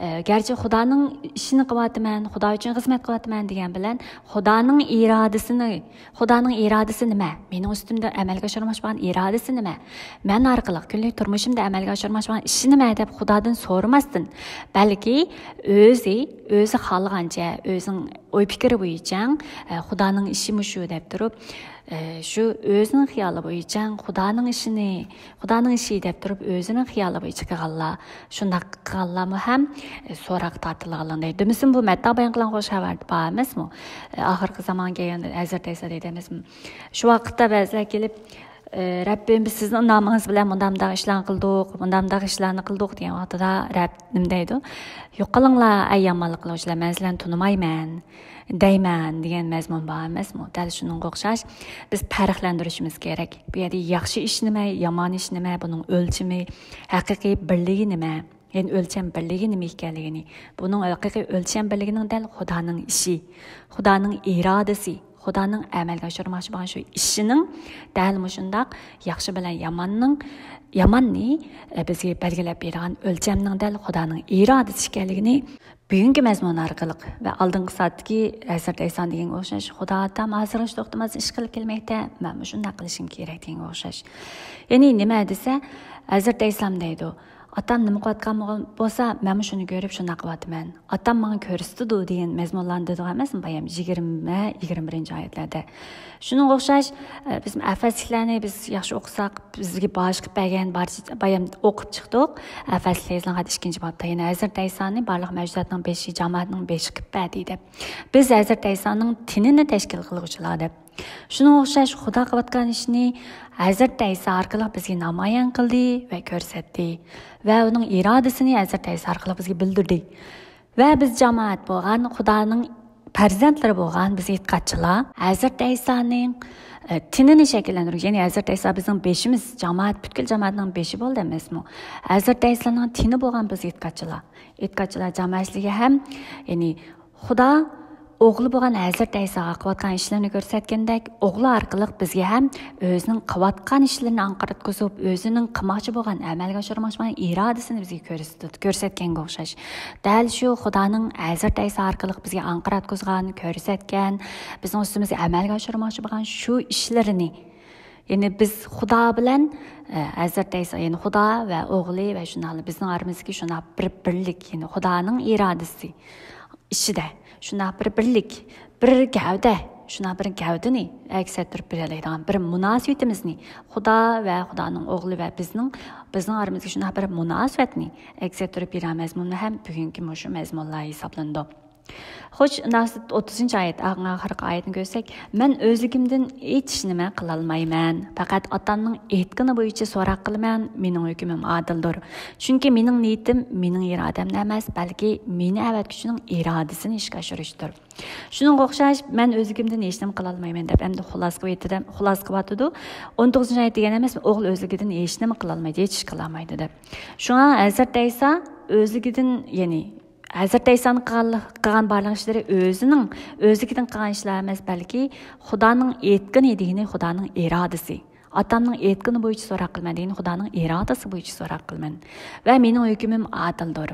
ئە، گەرچە خۇدانىڭ ئىشىنى قىلىۋاتىمەن، خۇدا ئۈچۈن خىزمەت قىلىۋاتىمەن دېگەن بىلەن، خۇدانىڭ ئىرادىسىنى، خۇدانىڭ ئىرادىسى نېمە؟ مېنىڭ ئۈستۈمدە ئەمەلگە ئاشۇرماقچى بولغان ئىرادىسى نېمە؟ مەن ئارقىلىق كۈنلۈك تۇرمۇشۇمدا ئەمەلگە ئاشۇرماقچى بولغان ئىشى نېمە دەپ خۇدادىن سورىماستىن، بەلكى ئۆزى، ئۆزى خالىغانچە، ئۆزىنىڭ ئوي پىكرى بويىچە، ئە، خۇدانىڭ ئىشى مۇشۇ دەپ تۇرۇپ، ئە، شۇ ئۆزىنىڭ خىيالى بويىچە خۇدانىڭ ئىشىنى، خۇدانىڭ ئىشى دەپ تۇرۇپ، ئۆزىنىڭ خىيالى بويىچە قىلغانلار، شۇنداق قىلغانلارمۇ ھەم، ئە، سوراققا تارتىلغانلار دەيدۇ. دېمىسىمۇ، بۇ مەتتا بايان قىلغان خۇش خەۋەردە بار ئەمەسمۇ؟ ئە، ئاخىرقى زامان كەلگەندە ھەزرىتى ئەيسا دەيدۇ ئەمەسمۇ؟ شۇ ۋاقىتتا بەزىلەر كېلىپ، ئە، «رەببىم، بىز سىزنىڭ نامىڭىز بىلەن مۇنداق مۇنداق ئىشلارنى قىلدۇق، مۇنداق مۇنداق ئىشلارنى قىلدۇق» دېگەن ۋاقتىدا رەب نېمە دەيدۇ؟ «يوقىلىڭلار، ئەي يامانلىق قىلغۇچىلار، مەن سىلەرنى تونۇمايمەن» دەيمەن دېگەن مەزمۇن بار ئەمەسمۇ؟ دەل شۇنىڭغا ئوخشاش، بىز پەرقلەندۈرۈشىمىز كېرەك. بۇ يەردە ياخشى ئىش نېمە، يامان ئىش نېمە، بۇنىڭ ئۆلچىمى، ھەقىقىي بىرلىكى نېمە؟ يەنى ئۆلچەم بىرلىكى نېمە ئىكەنلىكىنى، بۇنىڭ ھەقىقىي ئۆلچەم بىرلىكىنىڭ دەل خۇدانىڭ ئىشى، خۇدانىڭ ئىرادىسى، خۇدانىڭ ئەمەلگە ئاشۇرماقچى بولغان شۇ ئىشىنىڭ دەل مۇشۇنداق ياخشى بىلەن ياماننىڭ، ياماننى، ئە، بىزگە بەلگىلەپ بېرىدىغان ئۆلچەمنىڭ دەل خۇدانىڭ ئىرادىسى ئىكەنلىكىنى بۈگۈنكى مەزمۇن ئارقىلىق ۋە ئالدىنقى سائەتتىكى ھەزرىتى ئەيسا دېگەنگە ئوخشاش، خۇدا ئاتام ھازىرغىچە توختىماستىن ئىش قىلىپ كەلمەكتە، مەنمۇ شۇنداق قىلىشىم كېرەك دېگەنگە ئوخشاش. يەنى نېمە دېسە، ھەزرىتى ئەيسام دەيدۇ، ئاتام نېمە قىلىۋاتقان بولسا، مەنمۇ شۇنى كۆرۈپ شۇنداق قىلىۋاتىمەن. ئاتام ماڭا كۆرسىتىدۇ دېگەن مەزمۇنلارنى دېدۇق ئەمەسمۇ بايام يىگىرمە، يىگىرمە بىرىنچى ئايەتلەردە. شۇنىڭغا ئوخشاش، ئە، بىز ئەفەسلىكلەرنى بىز ياخشى ئوقۇساق، بىزگە باش قىلىپ بەرگەن بارچە بايام ئوقۇپ چىقتۇق. ئەفەسلىك يېزىلغان ئىككىنچى بابتا يەنە ھەزرىتى ئەيسانى بارلىق مەۋجۇداتنىڭ بېشى، جامائەتنىڭ بېشى قىلىپ بەردى دەپ. بىز ھەزرىتى ئەيسانىڭ تېنىنى تەشكىل قىلغۇچىلار دەپ. شۇنىڭغا ئوخشاش خۇدا قىلىۋاتقان ئىشنى ھەزرىتى ئەيسا ئارقىلىق بىزگە نامايان قىلدى ۋە كۆرسەتتى. ۋە ئۇنىڭ ئىرادىسىنى ھەزرىتى ئەيسا ئارقىلىق بىزگە بىلدۈردى. ۋە بىز جامائەت بولغان، خۇدانىڭ پەرزەنتلىرى بولغان بىز ئېتىقادچىلار ھەزرىتى ئەيسانىڭ، ئە، تېنىنى شەكىللەندۈرگۈچى، يەنى ھەزرىتى ئەيسا بىزنىڭ بېشىمىز، جامائەت، پۈتكۈل جامائەتنىڭ بېشى بولدى ئەمەسمۇ؟ ھەزرىتى ئەيسانىڭ تېنى بولغان بىز ئېتىقادچىلار. ئېتىقادچىلار جامائەتچىلىكى ھەم، يەنى خۇدا ئوغلى بولغان ھەزرىتى ئەيساغا قىلىۋاتقان ئىشلىرىنى كۆرسەتكەندەك، ئوغلى ئارقىلىق بىزگە ھەم ئۆزىنىڭ قىلىۋاتقان ئىشلىرىنى ئاڭقىرتقۇزۇپ، ئۆزىنىڭ قىلماقچى بولغان، ئەمەلگە ئاشۇرماقچى بولغان ئىرادىسىنى بىزگە كۆرسىتىدۇ، كۆرسەتكەنگە ئوخشاش. دەل شۇ خۇدانىڭ ھەزرىتى ئەيسا ئارقىلىق بىزگە ئاڭقىرتقۇزغان، كۆرسەتكەن، بىزنىڭ ئۈستىمىزگە ئەمەلگە ئاشۇرماقچى بولغان شۇ ئىشلىرىنى، يەنى بىز خۇدا بىلەن، ئە، ھەزرىتى ئەيسا، يەنى خۇدا ۋە ئوغلى ۋە شۇنداقلا بىزنىڭ ئارىمىزدىكى شۇنداق بىر بىرلىك، يەنى خۇدانىڭ ئىرادىسى ئىچىدە شۇنداق بىر بىرلىك، بىر گەۋدە، شۇنداق بىر گەۋدىنى ئەكس ئەتتۈرۈپ بېرەلەيدىغان بىر مۇناسىۋىتىمىزنى، خۇدا ۋە خۇدانىڭ ئوغلى ۋە بىزنىڭ، بىزنىڭ ئارىمىزدىكى شۇنداق بىر مۇناسىۋەتنى ئەكس ئەتتۈرۈپ بېرىدىغان مەزمۇنمۇ ھەم بۈگۈنكى مۇشۇ مەزمۇنلار ھېسابلىنىدۇ. خوش، ئوتتۇزىنچى ئايەت، ئەڭ ئاخىرقى ئايەتنى كۆرسەك، مەن ئۆزلۈكۈمدىن ھېچ نېمە قىلالمايمەن. پەقەت ئاتامنىڭ ئېيتقىنى بويىچە سوراق قىلىمەن، مېنىڭ ھۆكمۈم ئادىلدۇر. چۈنكى مېنىڭ نىيىتىم مېنىڭ ئىرادەمدە ئەمەس، بەلكى مېنى ئەۋەتكۈچىنىڭ ئىرادىسىنى ئىشقا ئاشۇرۇشتۇر. شۇنىڭغا ئوخشاش، مەن ئۆزلۈكۈمدىن ھېچ نېمە قىلالمايمەن دەپ ئەمدى خۇلاسە قىلىۋېتىدۇ، خۇلاسە قىلىۋاتىدۇ. ئون توققۇزىنچى ئايەت دېگەن ئەمەس، ئوغۇل ئۆزلۈكىدىن ھېچ نېمە قىلالمايدۇ، ھېچ ئىش قىلالمايدۇ دەپ. شۇڭا ھەزرىتى ئەيسا ئۆزلۈكىدىن، يەنى ھەزرىتى ئەيسانىڭ قىلغان، قىلغان بارلىق ئىشلىرى ئۆزىنىڭ، ئۆزلۈكىدىن قىلغان ئىشلار ئەمەس، بەلكى خۇدانىڭ ئېيتقىنى دېگىنى خۇدانىڭ ئىرادىسى. ئاتامنىڭ ئېيتقىنى بويىچە سوراق قىلىمەن دېگىنى خۇدانىڭ ئىرادىسى بويىچە سوراق قىلىمەن. ۋە مېنىڭ ھۆكمۈم ئادىلدۇر.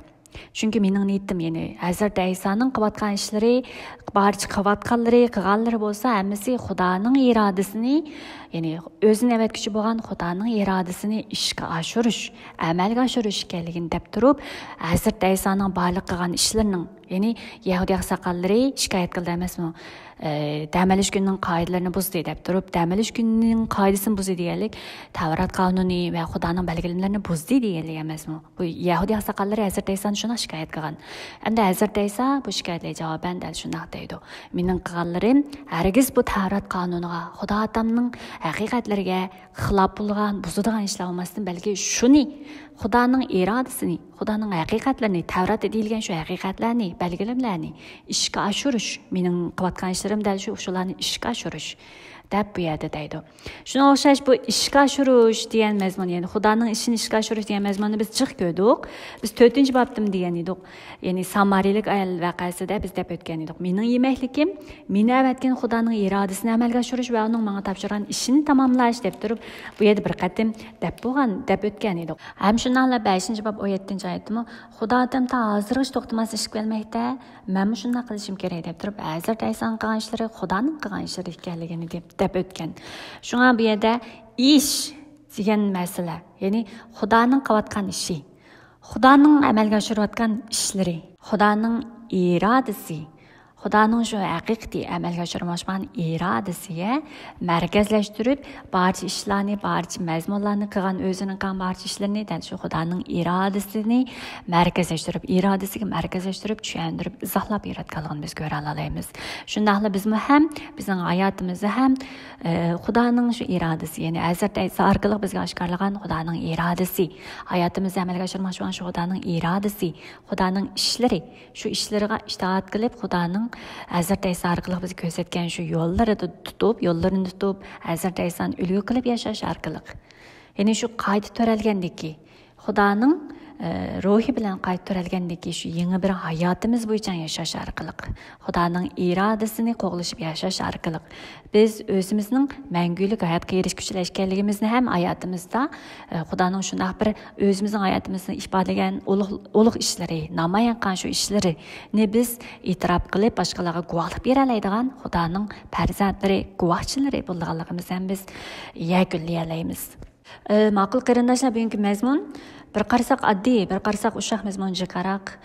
چۈنكى مېنىڭ نىيىتىم، يەنى ھەزرىتى ئەيسانىڭ قىلىۋاتقان ئىشلىرى، بارچە قىلىۋاتقانلىرى، قىلغانلىرى بولسا ھەممىسى خۇدانىڭ ئىرادىسىنى، يەنى ئۆزىنى ئەۋەتكۈچى بولغان خۇدانىڭ ئىرادىسىنى ئىشقا ئاشۇرۇش، ئەمەلگە ئاشۇرۇش ئىكەنلىكىنى دەپ تۇرۇپ، ھەزرىتى ئەيسانىڭ بارلىق قىلغان ئىشلىرىنىڭ، يەنى يەھۇدىي ئاقساقاللىرى شىكايەت قىلدى ئەمەسمۇ؟ ئە، دەم ئېلىش كۈنىنىڭ قائىدىلىرىنى بۇزدى دەپ تۇرۇپ، دەم ئېلىش كۈنىنىڭ قائىدىسىنى بۇزدى دېگەنلىك، تەۋرات قانۇنى ۋە خۇدانىڭ بەلگىلىمىلىرىنى بۇزدى دېگەنلىك ئەمەسمۇ؟ بۇ يەھۇدىي ئاقساقاللىرى ھەزرىتى ئەيسانى شۇنداق شىكايەت قىلغان. ئەمدى ھەزرىتى ئەيسا بۇ شىكايەتلەرگە جاۋابەن دەل شۇنداق دەيدۇ، مېنىڭ قىلغانلىرىم ھەرگىز بۇ تەۋرات قانۇنىغا، خۇدا ئاتامنىڭ ھەقىقەتلىرىگە خىلاپ بولىدىغان، بۇزىدىغان ئىشلار بولماستىن، بەلكى شۇنى، خۇدانىڭ ئىرادىسىنى، خۇدانىڭ ھەقىقەتلىرىنى، تەۋراتتا دېيىلگەن شۇ ھەقىقەتلەرنى، بەلگىلىمىلەرنى ئىشقا ئاشۇرۇش، مېنىڭ قىلىۋاتقان ئىشلىرىم دەل شۇ، شۇلارنى ئىشقا ئاشۇرۇش دەپ بۇ يەردە دەيدۇ. شۇنىڭغا ئوخشاش بۇ ئىشقا ئاشۇرۇش دېگەن مەزمۇن، يەنى خۇدانىڭ ئىشىنى ئىشقا ئاشۇرۇش دېگەن مەزمۇننى بىز جىق كۆردۇق. بىز تۆتىنچى بابتىمۇ دېگەن ئىدۇق. يەنى سامارىيلىك ئايال ۋەقەسىدە بىز دەپ ئۆتكەن ئىدۇق. مېنىڭ يېمەكلىكىم، مېنى ئەۋەتكەن خۇدانىڭ ئىرادىسىنى ئەمەلگە ئاشۇرۇش ۋە ئۇنىڭ ماڭا تاپشۇرغان ئىشىنى تاماملاش دەپ تۇرۇپ، بۇ يەردە بىر قېتىم دەپ بولغان، دەپ ئۆتكەن ئىدۇق. ھەم شۇنداقلا بەشىنچى باب ئون يەتتىنچى ئايەتتىمۇ، خۇدا ئاتام تا ھازىرغىچە توختىماستىن ئىش قىلىپ كەلمەكتە، مەنمۇ شۇنداق قىلىشىم كېرەك دەپ تۇرۇپ، ھەزرىتى ئەيسانىڭ قىلغان ئىشلىرى خۇدانىڭ قىلغان ئىشلىرى ئىكەنلىكىنى دەپ، دەپ ئۆتكەن. شۇڭا بۇ يەردە ئىش دېگەن مەسىلە، يەنى خۇدانىڭ قىلىۋاتقان ئىشى، خۇدانىڭ ئەمەلگە ئاشۇرۇۋاتقان ئىشلىرى، خۇدانىڭ ئىرادىسى، خۇدانىڭ شۇ ھەقىقىي ئەمەلگە ئاشۇرماقچى بولغان ئىرادىسىگە مەركەزلەشتۈرۈپ، بارچە ئىشلارنى، بارچە مەزمۇنلارنى، قىلغان، ئۆزىنىڭ قىلغان بارچە ئىشلىرىنى دەل شۇ خۇدانىڭ ئىرادىسىنى مەركەزلەشتۈرۈپ، ئىرادىسىگە مەركەزلەشتۈرۈپ، چۈشەندۈرۈپ، ئىزاھلاپ ياراتقانلىقىنى بىز كۆرەلالايمىز. شۇنداقلا بىزمۇ ھەم بىزنىڭ ھاياتىمىزدا ھەم، ئە، خۇدانىڭ شۇ ئىرادىسى، يەنى ھەزرىتى ئەيسا ئارقىلىق بىزگە ئاشكارىلىغان خۇدانىڭ ئىرادىسى، ھاياتىمىزدا ئەمەلگە ئاشۇرماقچى بولغان شۇ خۇدانىڭ ئىرادىسى، خۇدانىڭ ئىشلىرى، شۇ ئىشلىرىغا ئىتائەت قىلىپ، خۇدانىڭ ھەزرىتى ئەيسا ئارقىلىق بىزگە كۆرسەتكەن شۇ يوللىرىدا تۇتۇپ، يوللىرىنى تۇتۇپ، ھەزرىتى ئەيسانى ئۈلگە قىلىپ ياشاش ئارقىلىق، يەنى شۇ قايتا تۆرەلگەندىكى خۇدانىڭ، ئە، روھى بىلەن قايتا تۆرەلگەندىكى شۇ يېڭى بىر ھاياتىمىز بويىچە ياشاش ئارقىلىق، خۇدانىڭ ئىرادىسىنى قوغلىشىپ ياشاش ئارقىلىق، بىز ئۆزىمىزنىڭ مەڭگۈلۈك ھاياتقا ئېرىشكۈچىلەر ئىكەنلىكىمىزنى ھەم ھاياتىمىزدا، ئە، خۇدانىڭ شۇنداق بىر ئۆزىمىزنىڭ ھاياتىمىزنى ئىپادىلىگەن ئۇلۇغ، ئۇلۇغ ئىشلىرى، نامايان قىلغان شۇ ئىشلىرىنى بىز ئېتىراپ قىلىپ، باشقىلارغا گۇۋاھلىق بېرەلەيدىغان خۇدانىڭ پەرزەنتلىرى، گۇۋاھچىلىرى بولىدىغانلىقىمىزنى ھەم بىز يەكۈنلىيەلەيمىز. ئە، ماقۇل قېرىنداشلار، بۈگۈنكى مەزمۇن بىر قارىساق ئاددىي، بىر قارىساق ئۇششاق مەزمۇن جىقراق.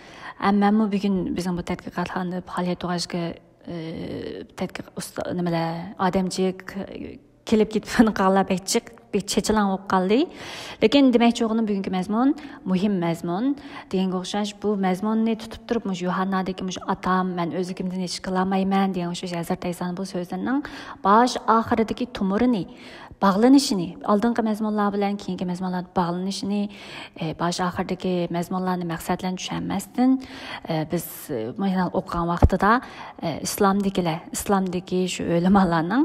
ئەمما مەنمۇ بۈگۈن بىزنىڭ بۇ تەتقىقاتخانىدا پائالىيەت قىلغاچقا، ئە، تەتقىق ئۇستا-، نېمىلەر، ئادەمچىك كېلىپ كېتىپ قالغانلار بەك جىق، بەك چېچىلاڭ بولۇپ قالدى. لېكىن دېمەكچى بولغىنىم بۈگۈنكى مەزمۇن مۇھىم مەزمۇن. دېگەنگە ئوخشاش بۇ مەزمۇننى تۇتۇپ تۇرۇپ، مۇشۇ يوھاننادىكى مۇشۇ ئاتام، مەن ئۆزلۈكۈمدىن ھېچ قىلالمايمەن دېگەن ئوخشاش ھەزرىتى ئەيسانىڭ بۇ سۆزلىرىنىڭ باش ئاخىرىدىكى تومۇرىنى باغلىنىشىنى، ئالدىنقى مەزمۇنلار بىلەن كېيىنكى مەزمۇنلار باغلىنىشىنى، ئە، باش ئاخىرىدىكى مەزمۇنلارنى مەقسەتلەرنى چۈشەنمەستىن، ئە، بىز، ئە، مۇشۇنداق ئوقۇغان ۋاقتىدا، ئە، ئىسلامدىكىلەر، ئىسلامدىكى شۇ ئۆلىمالارنىڭ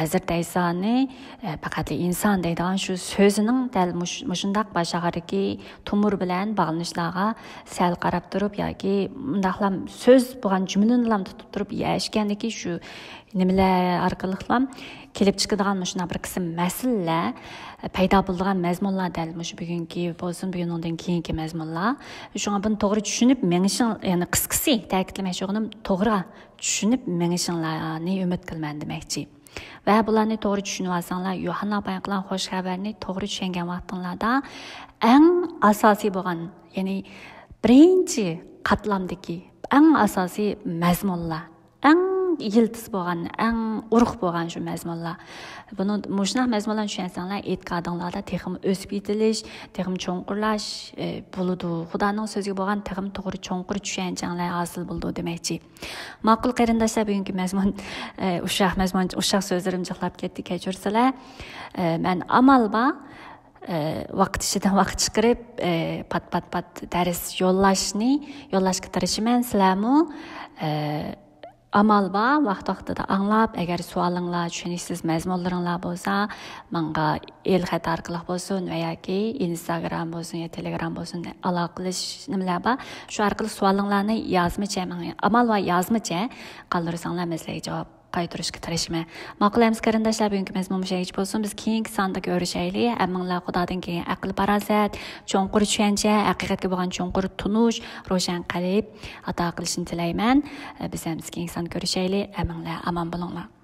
ھەزرىتى ئەيسانى، ئە، پەقەت ئىنسان دەيدىغان شۇ سۆزىنىڭ دەل مۇش-، مۇشۇنداق باش ئاخىرىدىكى تومۇر بىلەن باغلىنىشلارغا سەل قاراپ تۇرۇپ ياكى مۇنداقلا سۆز بولغان جۈملىنىلا تۇتۇپ تۇرۇپ يەشكەندىكى شۇ نېمىلەر ئارقىلىقلا كېلىپ چىقىدىغان مۇشۇنداق بىر قىسىم مەسىلىلەر پەيدا بولىدىغان مەزمۇنلار دەل مۇشۇ بۈگۈنكى بولسۇن، بۈگۈنىڭدىن كېيىنكى مەزمۇنلار. شۇڭا بۇنى توغرا چۈشىنىپ مېڭىشىڭ، يەنى قىسقىسى، تەكىتلىمەكچى بولغىنىم، توغرا چۈشىنىپ مېڭىشىڭلارنى ئۈمىد قىلىمەن دېمەكچى. ۋە بۇلارنى توغرا چۈشىنىپ ئالساڭلار، يوھاننا بايان قىلغان خوش خەۋەرنى توغرا چۈشەنگەن ۋاقتىڭلاردا ئەڭ ئاساسىي بولغان، يەنى بىرىنچى قاتلامدىكى ئەڭ ئاساسىي مەزمۇنلار، ئەڭ يىلتىز بولغان، ئەڭ ئۇرۇق بولغان شۇ مەزمۇنلار. بۇنى، مۇشۇنداق مەزمۇنلارنى چۈشەنسەڭلار، ئېتىقادىڭلاردا تېخىمۇ ئۆسۈپ يېتىلىش، تېخىمۇ چوڭقۇرلاش، ئە، بولىدۇ. خۇدانىڭ سۆزىگە بولغان تېخىمۇ توغرا، چوڭقۇر چۈشەنچەڭلار ھاسىل بولىدۇ دېمەكچى. ماقۇل قېرىنداشلار، بۈگۈنكى مەزمۇن، ئە، ئۇششاق مەزمۇن، ئۇششاق سۆزلىرىم جىقلاپ كەتتى، كەچۈرسىلەر. ئە، مەن ئامال بار، ئە، ۋاقىت ئىچىدىن ۋاقىت چىقىرىپ، ئە، پات، پات، پات دەرس يوللاشنى، يوللاشقا تىرىشىمەن. سىلەرمۇ، ئە، ئامال بار، ۋاقىت ۋاقتىدا ئاڭلاپ، ئەگەر سوئالىڭلار، چۈشىنىشسىز مەزمۇنلىرىڭلار بولسا، ماڭا ئېلخەت ئارقىلىق بولسۇن ۋە ياكى ئىنستاگرام بولسۇن يا تېلېگرام بولسۇن، ئالاقىلىشىش نېمىلەر بار، شۇ ئارقىلىق سوئالىڭلارنى يازمىچە، ماڭا ئامال بار يازمىچە قالدۇرساڭلار، مەن سىلەرگە جاۋاب قايتۇرۇشقا تىرىشىمەن. ماقۇل ئەمىسە قېرىنداشلار، بۈگۈنكى مەزمۇن مۇشۇ يەرگىچە بولسۇن. بىز كېيىنكى ساندا كۆرۈشەيلى. ھەممىڭلار خۇدادىن كېلگەن ئەقىل-پاراسەت، چوڭقۇر چۈشەنچە، ھەقىقەتكە بولغان چوڭقۇر تونۇش، روشەن قەلب ئاتا قىلىشنى تىلەيمەن. بىز ھەممىمىز كېيىنكى ساندا كۆرۈشەيلى. ھەممىڭلار ئامان بولۇڭلار.